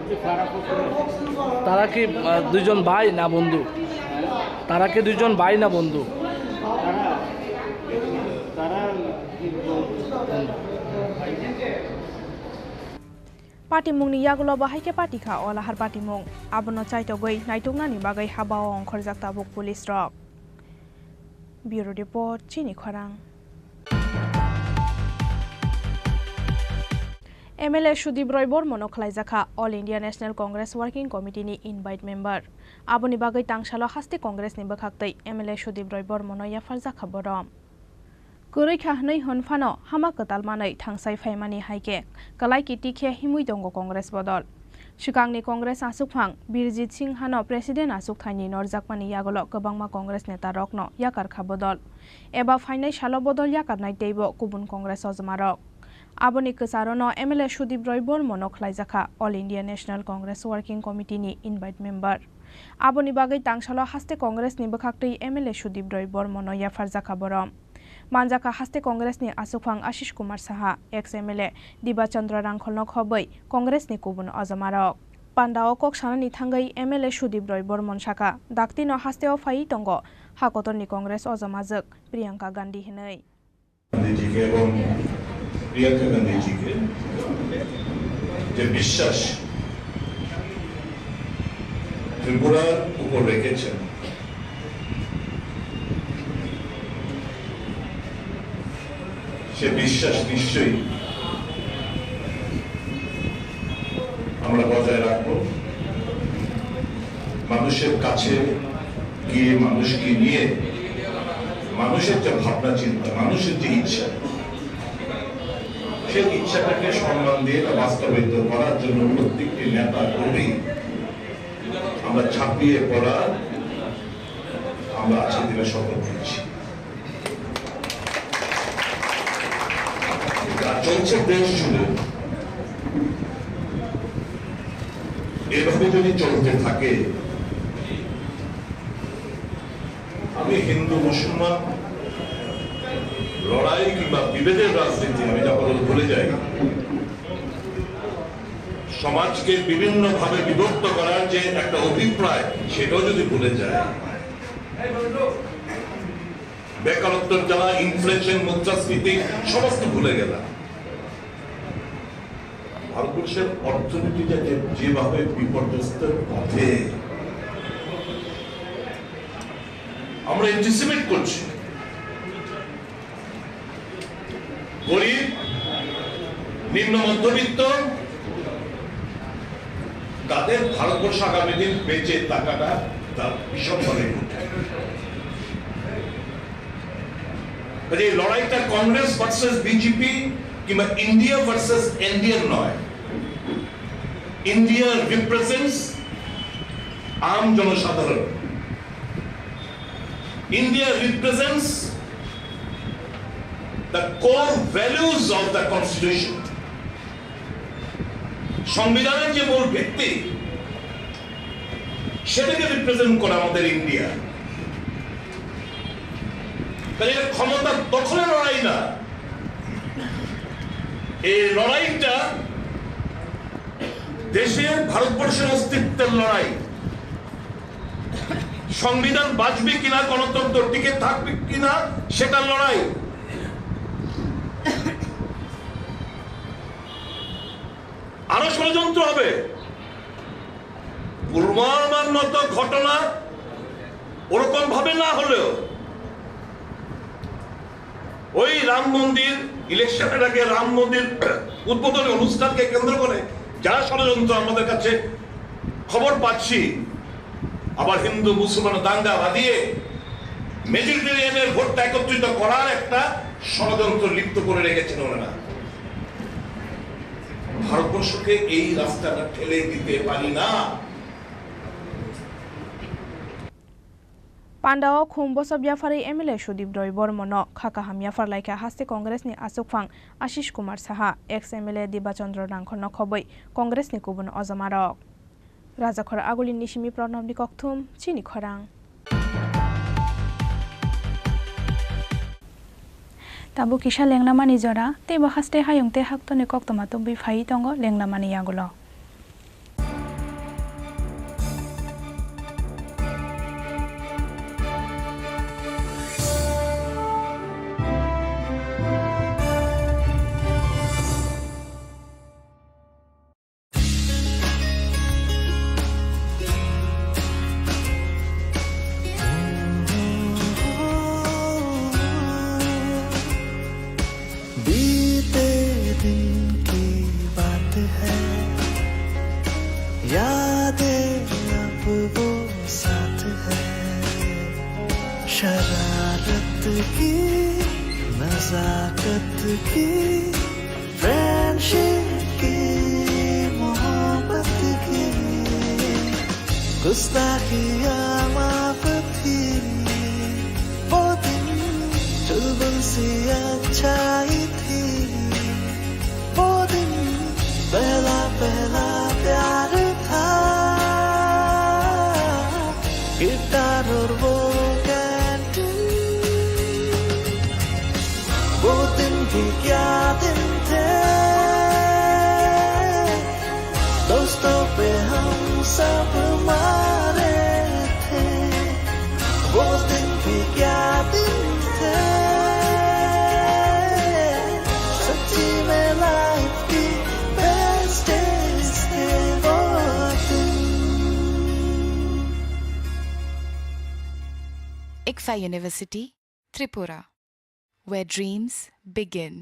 যে পাড়া প্রতিবেশী। তারা কি, আহ, দুইজন ভাই না বন্ধু? তারা কি দুইজন ভাই না বন্ধু? তারা, তারা কি বন্ধু? বন্ধু। Patimungni yagulo bo hai khe patikha o lahar patimung. Abono chaitogwi naituknani bagwi habao ongkhorjak tabuk police rok. Bureau Report, Chini Khorang. M L A Sudip Roy Bormono khlaijakha All India National Congress Working Committee ni invite member. Aboni bagwi tangsalo haste Congress ni bwkhaktwi M L A Sudip Roy Bormono yapharjakha borom. Kwrwi kha hwnwi hwn phano hama kwtal manwi thangsai phaimani hai khe kwlai kiti khe himwi tongo Congress bodol. Swkangni Congress achukphang Birjit Singha no President achuk thaini norjakmani yagulo kwbangma Congress neta rokno yakar kha bodol. Eba phainai salo bodol yakarnai teibo kubun Congress ojoma rok. Aboni kwcharo no M L A Sudip Roy Bormo no khlaijakha All India National Congress Working Committee ni invite member. Aboni bagwi tangsalo haste Congress ni bwkhaktwi M L A Sudip Roy Bormo no yapharjakha borom. Manjakha haste Congress ni achukphang Ashish Kumar Saha, ex M L A Diba Chandra Rangkhol no khobwi Congress ni kubun ojoma rok. Panda o kok sanani thangwi M L A Sudip Roy Bormon sakha, dakti no haste o phaiwi tongo ha kotor ni Congress ojoma jwk Priyanka Gandhi hinwi. গান্ধীজিকে এবং প্রিয়াঙ্কা গান্ধীজিকে যে বিশ্বাস ত্রিপুরার উপর রেখেছেন, সে বিশ্বাস নিশ্চয়ই আমরা বজায় রাখব। মানুষের কাছে গিয়ে, মানুষকে নিয়ে, মানুষের যে ভাবনা চিন্তা, মানুষের যে ইচ্ছা, সেই ইচ্ছাটাকে সম্মান দিয়ে তা বাস্তবায়িত করার জন্য প্রত্যেকটি নেতা কর্মী আমরা ঝাঁপিয়ে পড়ার আমরা আজকে দিনে শপথ নিচ্ছি। যা চলছে দেশ জুড়ে, এভাবে যদি চলতে থাকে, আমি হিন্দু মুসলমান লড়াই কিংবা বিভেদের রাজনীতি আমি যখন ভুলে যাই, সমাজকে বিভিন্নভাবে বিভক্ত করার যে একটা অভিপ্রায়, সেটাও যদি ভুলে যায়, বেকারত্বের জ্বালা, ইনফ্লেশন, মুদ্রাস্ফীতি সমস্ত ভুলে গেলাম। ভারতবর্ষের অর্থনীতিটা যে যেভাবে বিপর্যস্তের পথে, আমরা অ্যান্টিসিপেট করছি, গরিব, নিম্ন মধ্যবিত্ত, তাদের ভারতবর্ষ আগামী দিন বেঁচে থাকাটা তার ভীষণভাবে কঠিন। কাজে এই লড়াইটা কংগ্রেস ভার্সেস বিজেপি কিংবা ইন্ডিয়া ভার্সেস ইন্ডিয়ান নয়। ইন্ডিয়া রিপ্রেজেন্টস আম জনসাধারণ। India represents the core values of the constitution. সংবিধানের যে মূল ভিত্তি, সেটাকে রিপ্রেজেন্ট করে আমাদের ইন্ডিয়া। তাহলে এটা ক্ষমতা দখলের লড়াই না, এই লড়াইটা দেশের, ভারতবর্ষের অস্তিত্বের লড়াই। সংবিধান বাঁচবে কিনা, গণতন্ত্র টিকে থাকবে কিনা, সেটার লড়াই। আরো ষড়যন্ত্র হবে। পুলওয়ামার মতো ঘটনা ওরকম ভাবে না হলেও ওই রাম মন্দির, ইলেকশনের আগে রাম মন্দির উদ্বোধনী অনুষ্ঠানকে কেন্দ্র করে যারা ষড়যন্ত্র আমাদের কাছে খবর পাচ্ছি, আবার হিন্দু মুসলমান দাঙ্গা বাঁধিয়ে মেজরিটেরিয়ানের ভোটটা একত্রিত করার একটা ষড়যন্ত্র লিপ্ত করে রেখেছেন ওনারা। ভারতবর্ষকে এই রাস্তাটা ঠেলে দিতে পারি না। Pandao khum bosop yapharwi M L A Sudip Roy Bormono kha kaham yaphar laikha haste Congress ni achukphang Ashish Kumar Saha, ex M L A Diba Chandra Rangkhorno khobwi Congress ni kubun ojamarok. Rajakhor Aguli ni simi Pranab ni kokthum, chini khorang. Tabuk kisa lenglamani jora, teibo haste hayung tei haktoni koktwma tubui phaiwi tongo lenglamani yagulo. बीते दिन की बात है, यादें अब वो साथ है। शरारत की, नजाकत की, फ्रेंडशिप की, मोहब्बत की, गुस्ताखियाँ माफ थी। वो दिन चुलबुल सी अच्छाई थी। वो दिन पहला पहला प्यार था। गिटार और वो कैंटीन, वो दिन भी क्या दिन थे। दोस्तों पे हम सब मारे थे। Sa University, Tripura, where dreams begin.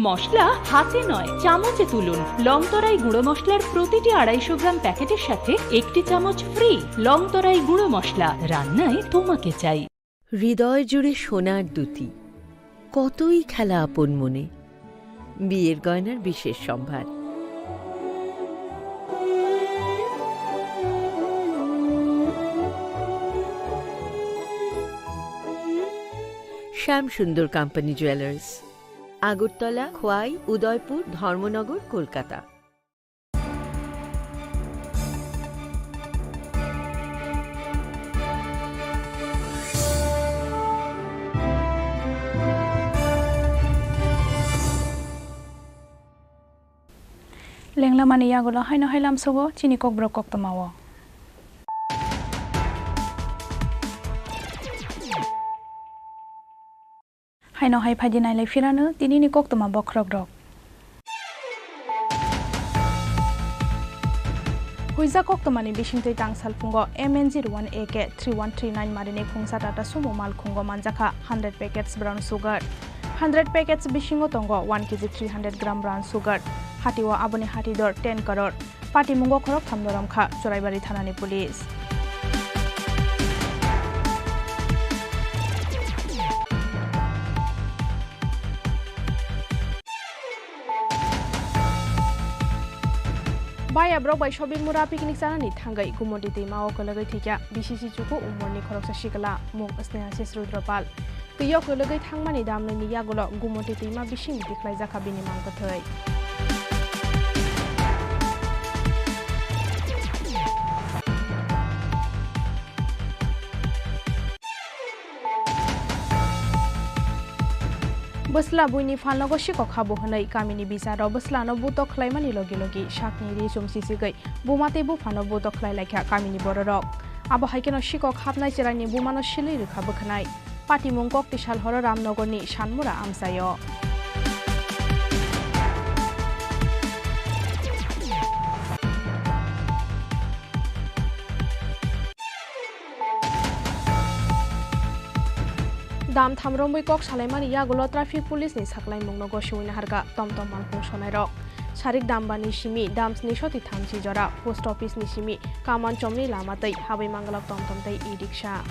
মশলা হাতে নয়, চামচে তুলুন। লংতরাই গুঁড়ো মশলার প্রতিটি আড়াইশো গ্রাম প্যাকেটের সাথে একটি চামচ ফ্রি। লংতরাই গুঁড়ো মশলা, রান্নায় তোমাকে চাই। হৃদয় জুড়ে সোনার দ্যুতি, কতই খেলা আপন মনে। বিয়ের গয়নার বিশেষ সম্ভার। শ্যাম সুন্দর কোম্পানি জুয়েলার্স, আগরতলা, খোয়াই, উদয়পুর, ধর্মনগর, Kolkata. Lenglamani yagulo haino hai lamsogo chini kokborok koktwmao. Haino hai phaidi nailai phirano tinini koktwma bokhorokrok. Huijak koktwmani bisingtwi tang salphungo M N zero one A K three one three nine marini khungsa Tata Sumo malkhungo manjakha hundred packets brown sugar. Hundred packets bisingo tongo one K G three hundred gram brown sugar. Hatio aboni hati dor ten crore. Patimungo khoroktham noromkha Churaibari thanani police. Baya borok bai shopping mura picnic chanani thangwi Gumoti twima o kwlwgwi thwikha B C C chuku umorni khoroksa sikla, mung Sneha Sesrudropal. Twi o kwlwgwi thangmani damlwini yagulo Gumoti twima bising tikhlaijakha bini mang kwthwi. Bwsla buini phalnogo sikok habo hwnwi kamini bisaro bwslano butok khlaimani logi logi sakni ri chumsi sigwi buma tei buphano butok khlai laikha kamini bororok. Abo hai kheno sikok hapnai chwraini bumano silwi rwkha bwkhwnai. Patimung kok tisal horo Ramnogorni Sanmura amchaio. Dam tham romwi kok salaimani yagulo traffic police ni saklaimung no gosiwi naharkha tom tom malkhung sonairok. Sarik dambani simi dam sni soti thamchi jora, post office ni simi Kaman chomni lama tei habwi manglok tom tom tei e-rickshaw.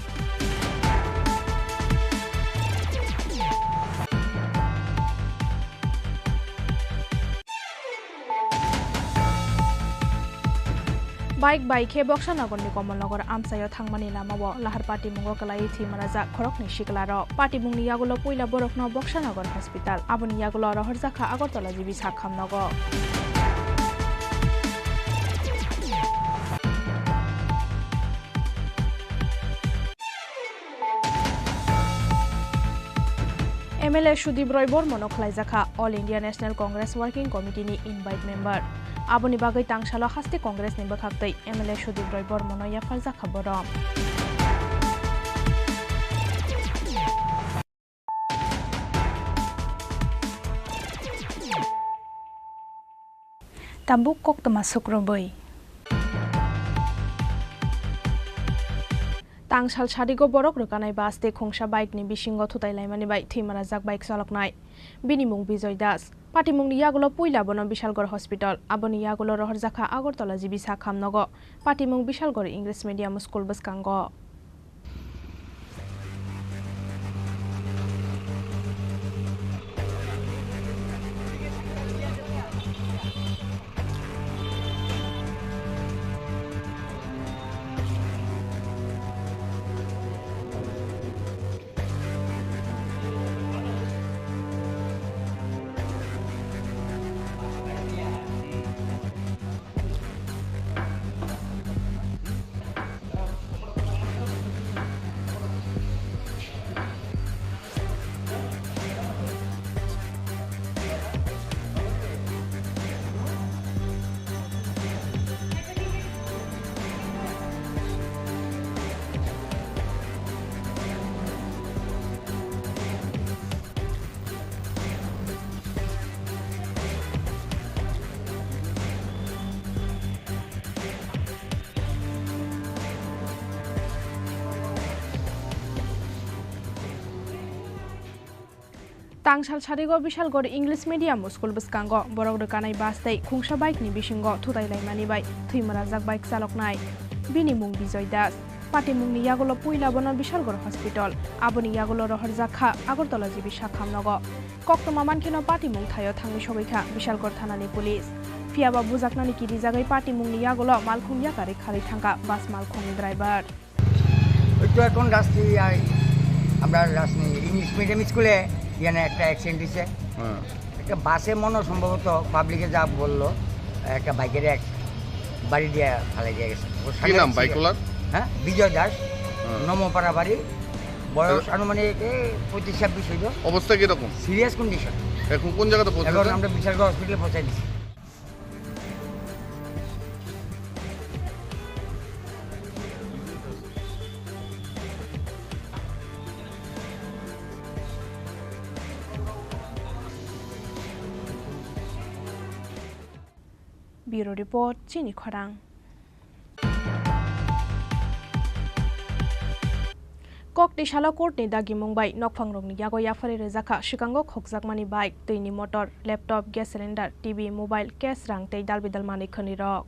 Bike bai khe Boksa Nogorni Komolnogor amchaio thangmani lamao lahar patimungo kwlaiwi thwi manajak khoroknwi siklarok. Patimungni yagulo puila borokno Boksa Nogor Hospital, aboni yagulo rohorjakha Agartala G B sak hamnogo. M L A Sudip Roy Bormono khlaijakha All India National Congress Working Committee ni invite member. Aboni bagwi tangsalo haste Congress ni bwkhaktwi M L A Sudip Roy Bormono yapharjakha borom. Tabuk koktwma sukrubwi. Tangsal sadigo borok rwkanai bus tei khungsa bike ni bisingo thutai laimani bai thwi manajak bike chaloknai. Bini mung Bijoy Das. Patimungni yagulo puila bono Bishalgarh Hospital, aboni yagulo rohorjakha Agartala G B sak hamnogo. Patimung Bishalgarh English Medium School bwskango. Tangsal sarigo Bishalgarh English Medium School bwskango borok rwkanai bus tei khungsa bike ni bisingo thutai laimani bai thwima rajak bike chaloknai. Bini mung Bijoy Das. Patimungni yagulo puila bono Bishalgarh Hospital, aboni yagulo rohorjak kha Agartala G B sakhamnogo. Koktwma mankheno patimung thaio thangwi sogwi kha Bishalgarh thanani police. Phiyaba bujaknani kirijagwi patimungni yagulo malkhung yakarwi kharwi thangkha bus malkhungni driver. ওই তো এখন রাস্তায় আই, আমরা রাজনী English medium স্কুলে এখানে একটা অ্যাক্সিডেন্ট হয়েছে। হ্যাঁ। একটা বাসে মনে হয় সম্ভবত পাবলিকে যা বললো, একটা বাইকের এক বাড়ি দিয়ে ফালাই দিয়ে গেছে। ও কি সামনে নাম ছিল। বাইকওয়ালার? হ্যাঁ, বিজয় দাস, হ্যাঁ। নমপাড়া বাড়ি, বয়স এ- আনুমানিক এই পঁচিশ ছাব্বিশ হইল। অবস্থা কিরকম? Serious condition. এখন কোন জায়গাতে এখন পৌঁছেছে? আমরা বিশালগড় হসপিটালে পৌঁছাই দিচ্ছি। Bureau Report, Chini Khorang. Kokti salo court ni dagimung bai nokphangrokni yago yaphari rwjakha swkango khokjakmani bike, twini motor, laptop, gas cylinder, T V, mobile, cash rang tei dalbidal manwi khwnwi rok.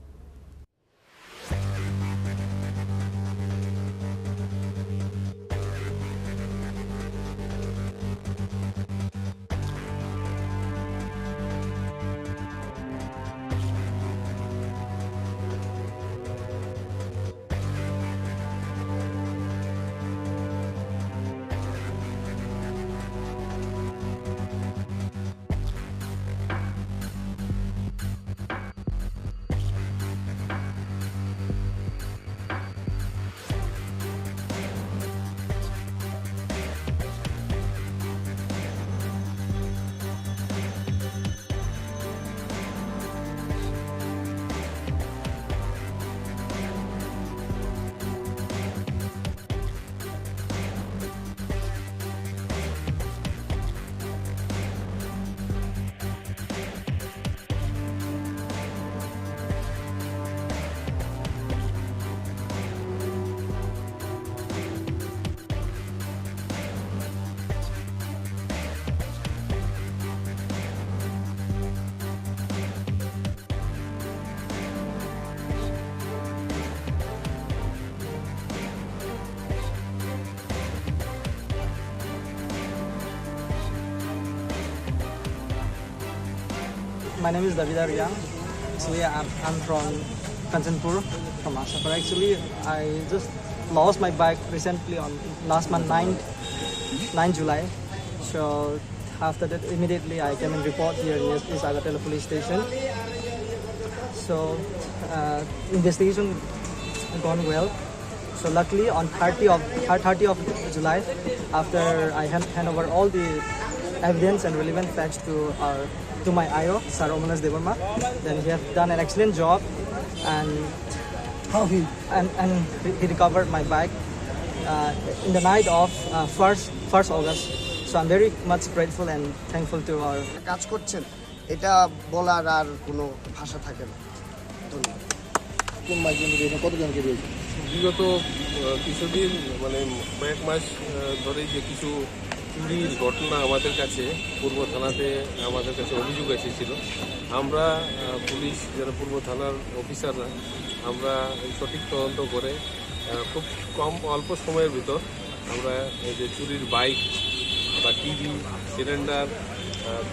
My name is David Arya. Actually, I'm, I'm from Kanchanpur, from Asapara. Actually, I just lost my bike recently on last month, ninth, ninth July. So after that, immediately I came and report here in East Agartala police station. So uh, investigation gone well. So luckily on thirty of, thir-, thirty of July, after I hand, hand over all the evidence and relevant facts to our, to my I O, Sir Omanesh Debbarma, then he has done an excellent job, and how he and, and he recovered my bike uh, in the night of uh, first, first August. So I'm very much grateful and thankful to our কাজ করছেন, এটা বলার আর কোনো ভাষা থাকে না। ধন্যবাদ। কোন মাইকে মিলে এখানে কতজনকে রয়েছে? বিগত আহ, কিছুদিন, মানে কয়েক মাস আহ, ধরেই যে কিছু চুরির ঘটনা আমাদের কাছে, পূর্ব থানাতে আমাদের কাছে অভিযোগ এসেছিল। আমরা আহ, পুলিশ, যারা পূর্ব থানার অফিসাররা, আমরা এই সঠিক তদন্ত করে আহ, খুব কম, অল্প সময়ের ভিতর আমরা এই যে চুরির বাইক বা টিভি, সিলিন্ডার, আহ,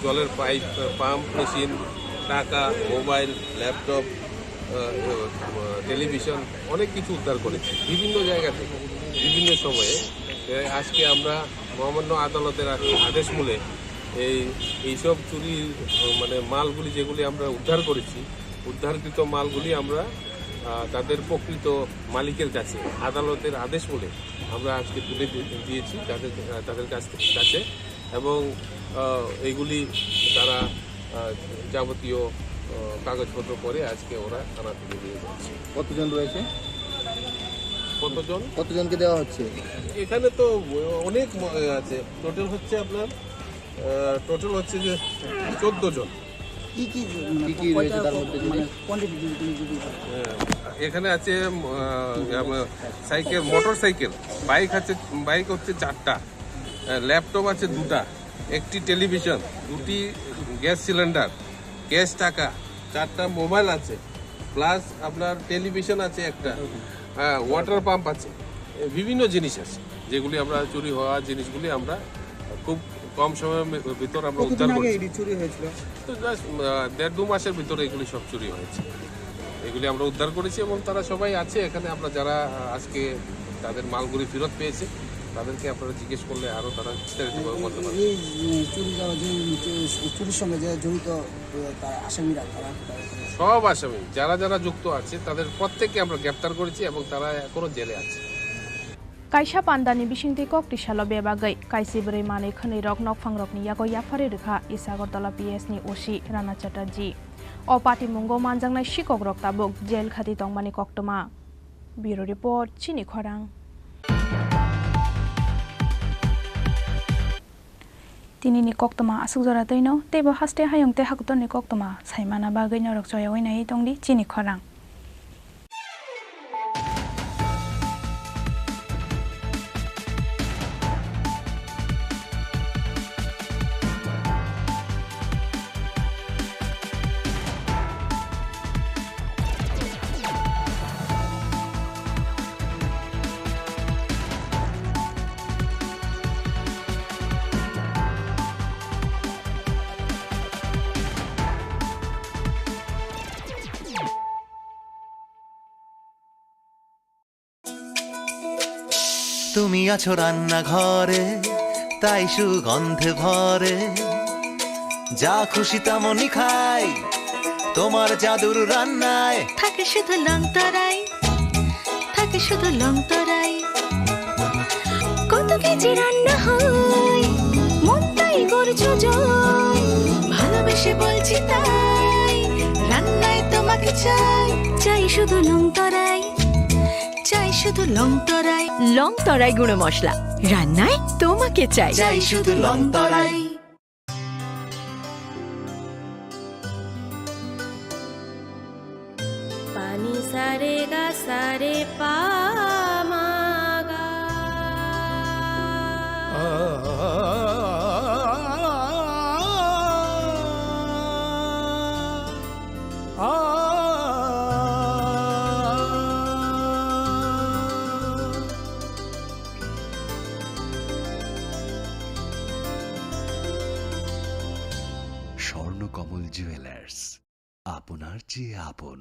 জলের পাইপ, আহ, পাম্প মেশিন, টাকা, মোবাইল, ল্যাপটপ, আহ, আহ, টেলিভিশন, অনেক কিছু উদ্ধার করেছি বিভিন্ন জায়গা থেকে, বিভিন্ন সময়ে। এ, আজকে আমরা মহামান্য আদালতের আ-, আদেশ মূলে এই, এইসব চুরি, আহ, মানে মালগুলি যেগুলি আমরা উদ্ধার করেছি, উদ্ধারকৃত মালগুলি আমরা, আহ, তাদের প্রকৃত মালিকের কাছে আদালতের আদেশ মূলে আমরা আজকে তুলে দি-, দিয়েছি তাদের, আহ, তাদের কাছ থেকে, কাছে। এবং, আহ, এইগুলি তারা, আহ, যাবতীয়, আহ, কাগজপত্র করে আজকে ওরা থানা থেকে নিয়ে যাচ্ছে। কতজন রয়েছে? কতজন? কতজনকে দেওয়া হচ্ছে? এখানে তো অনেক ম-, আছে, টোটাল হচ্ছে আপনার, আহ, টোটাল হচ্ছে যে চোদ্দ জন। কি কি, মানে, কি কি রয়েছে তার মধ্যে যদি? মানে, কোয়ান্টিটি যদি, যদি, যদি হয়। আহ, এখানে আছে, আহ, আমার সাইকেল, মোটর সাইকেল, বাইক আছে, বাইক হচ্ছে চারটা, আহ, ল্যাপটপ আছে দুটা, একটি টেলিভিশন, দুটি গ্যাস সিলিন্ডার, ক্যাশ টাকা, চারটা মোবাইল আছে, প্লাস আপনার টেলিভিশন আছে একটা, হ্যাঁ, ওয়াটার পাম্প আছে, এ, বিভিন্ন জিনিস আছে, যেগুলি আমরা চুরি হওয়া জিনিসগুলি আমরা খুব কম সময়ের মে-, ভিতর আমরা উদ্ধার করেছি। এটি চুরি হয়েছিল? তো জাস্ট, আহ, দেড় দু মাসের ভিতরে এগুলি সব চুরি হয়েছে। এগুলি আমরা উদ্ধার করেছি এবং তারা সবাই আছে এখানে। আমরা যারা, আহ, আজকে তাদের মালগুলি ফেরত পেয়েছে, তাদেরকে আপনারা জিজ্ঞেস করলে আরও তারা বিস্তারিতভাবে বলতে পারবে। এই, এই চুরি যাওয়া যে, যে চুরির সঙ্গে যে জড়িত, আহ, তারা আসামিরা, তারা, তারা সব আসামি যারা যারা যুক্ত আছে, তাদের প্রত্যেককে আমরা গ্রেপ্তার করেছি এবং তারা এখনো জেলে আছে। Kaisa pandani bisingtwi kok tisalo bebagwi kaisi bwrwi manwi khwnwi rok nokphang rokni yago yapharwi rwkha East Agartala P S ni O C Rana Chatterjee. O patimungo manjaknai sikok rok tabuk jail khati tongmani koktwma. Bureau Report, Chini Khorang. Tinini koktwma aswk jora twino, teibo haste hayung tei hakotorni koktwma saimana bagwi norok choyaui naiwi tongdi Chini Khorang. তুমি আছো রান্নাঘরে, তাই সুগন্ধে ভরে। যা খুশি তেমনই খাই, তোমার জাদুর রান্নায়। থাকে শুধু লং তরাই, থাকে শুধু লং তরাই। কত কেজি রান্না হয়, মনটাই করছো জয়। ভালোবেসে বলছি তাই, রান্নায় তোমাকে চাই। চাই শুধু লং তরাই, চাই শুধু লং তরাই। লং তরাই গুঁড়ো মশলা, রান্নায় তোমাকে চাই। চাই শুধু Longtarai. Pani sa re ga sa re pa ma ga. Swarnakamal jewellers, আপনার চেয়ে আপন।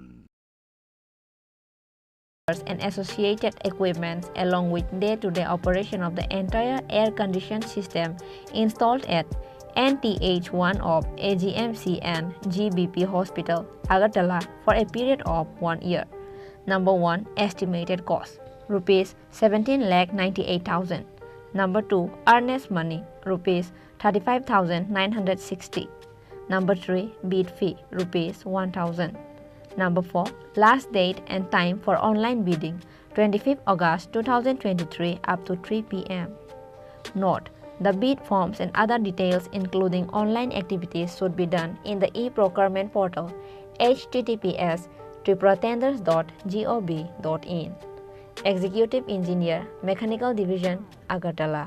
And associated equipments, along with day-to-day operation of the entire air conditioned system installed at N T H one of A G M C and G B P Hospital, Agartala, for a period of one year. Number one, estimated cost, rupees seventeen lakh ninety-eight thousand. Number two, earnest money, rupees thirty-five thousand nine hundred sixty. Number three, bid fee, rupees one thousand. Number four, last date and time for online bidding, twenty-fifth August two thousand twenty-three up to three P M. Note, the bid forms and other details, including online activities, should be done in the e-procurement portal, H T T P S triple tenders dot G O V dot in. Executive Engineer, Mechanical Division, Agartala.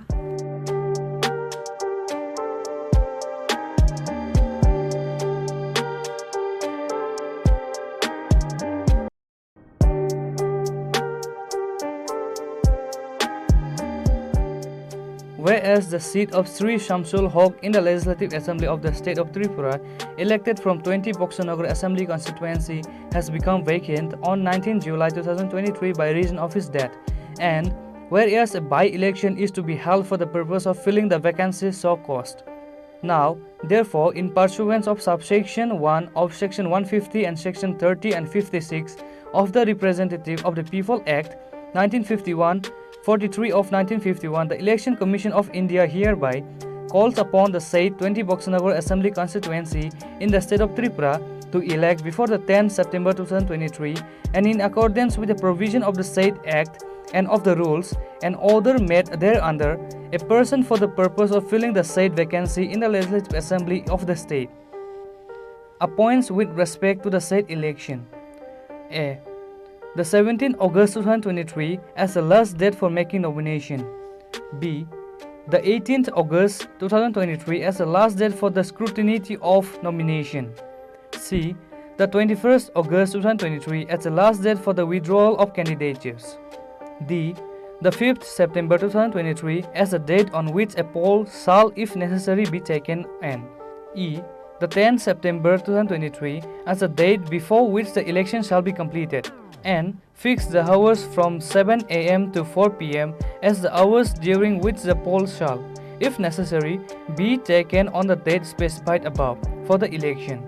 Whereas the seat of Sri Shamsul Hoque in the Legislative Assembly of the State of Tripura, elected from twenty Boxanagar Assembly Constituency, has become vacant on nineteenth July two thousand twenty-three by reason of his death, and whereas a by-election is to be held for the purpose of filling the vacancy so caused. Now, therefore, in pursuance of subsection one of Section one fifty and Section thirty and fifty-six of the Representative of the People Act nineteen fifty-one, forty-three of nineteen fifty-one, the Election Commission of India hereby calls upon the said twenty Boxanagar Assembly Constituency in the state of Tripura to elect before the tenth September two thousand twenty-three, and in accordance with the provision of the said Act and of the rules and order made thereunder, a person for the purpose of filling the said vacancy in the Legislative Assembly of the state. Appoints with respect to the said election. A. The seventeenth August two thousand twenty-three as the last date for making nomination. B. The eighteenth August two thousand twenty-three as the last date for the scrutiny of nomination. C. The twenty-first August two thousand twenty-three as the last date for the withdrawal of candidatures. D. The fifth September two thousand twenty-three as the date on which a poll shall, if necessary, be taken, and E. The tenth September two thousand twenty-three as the date before which the election shall be completed, and fix the hours from seven a m to four p m as the hours during which the poll shall, if necessary, be taken on the date specified above for the election.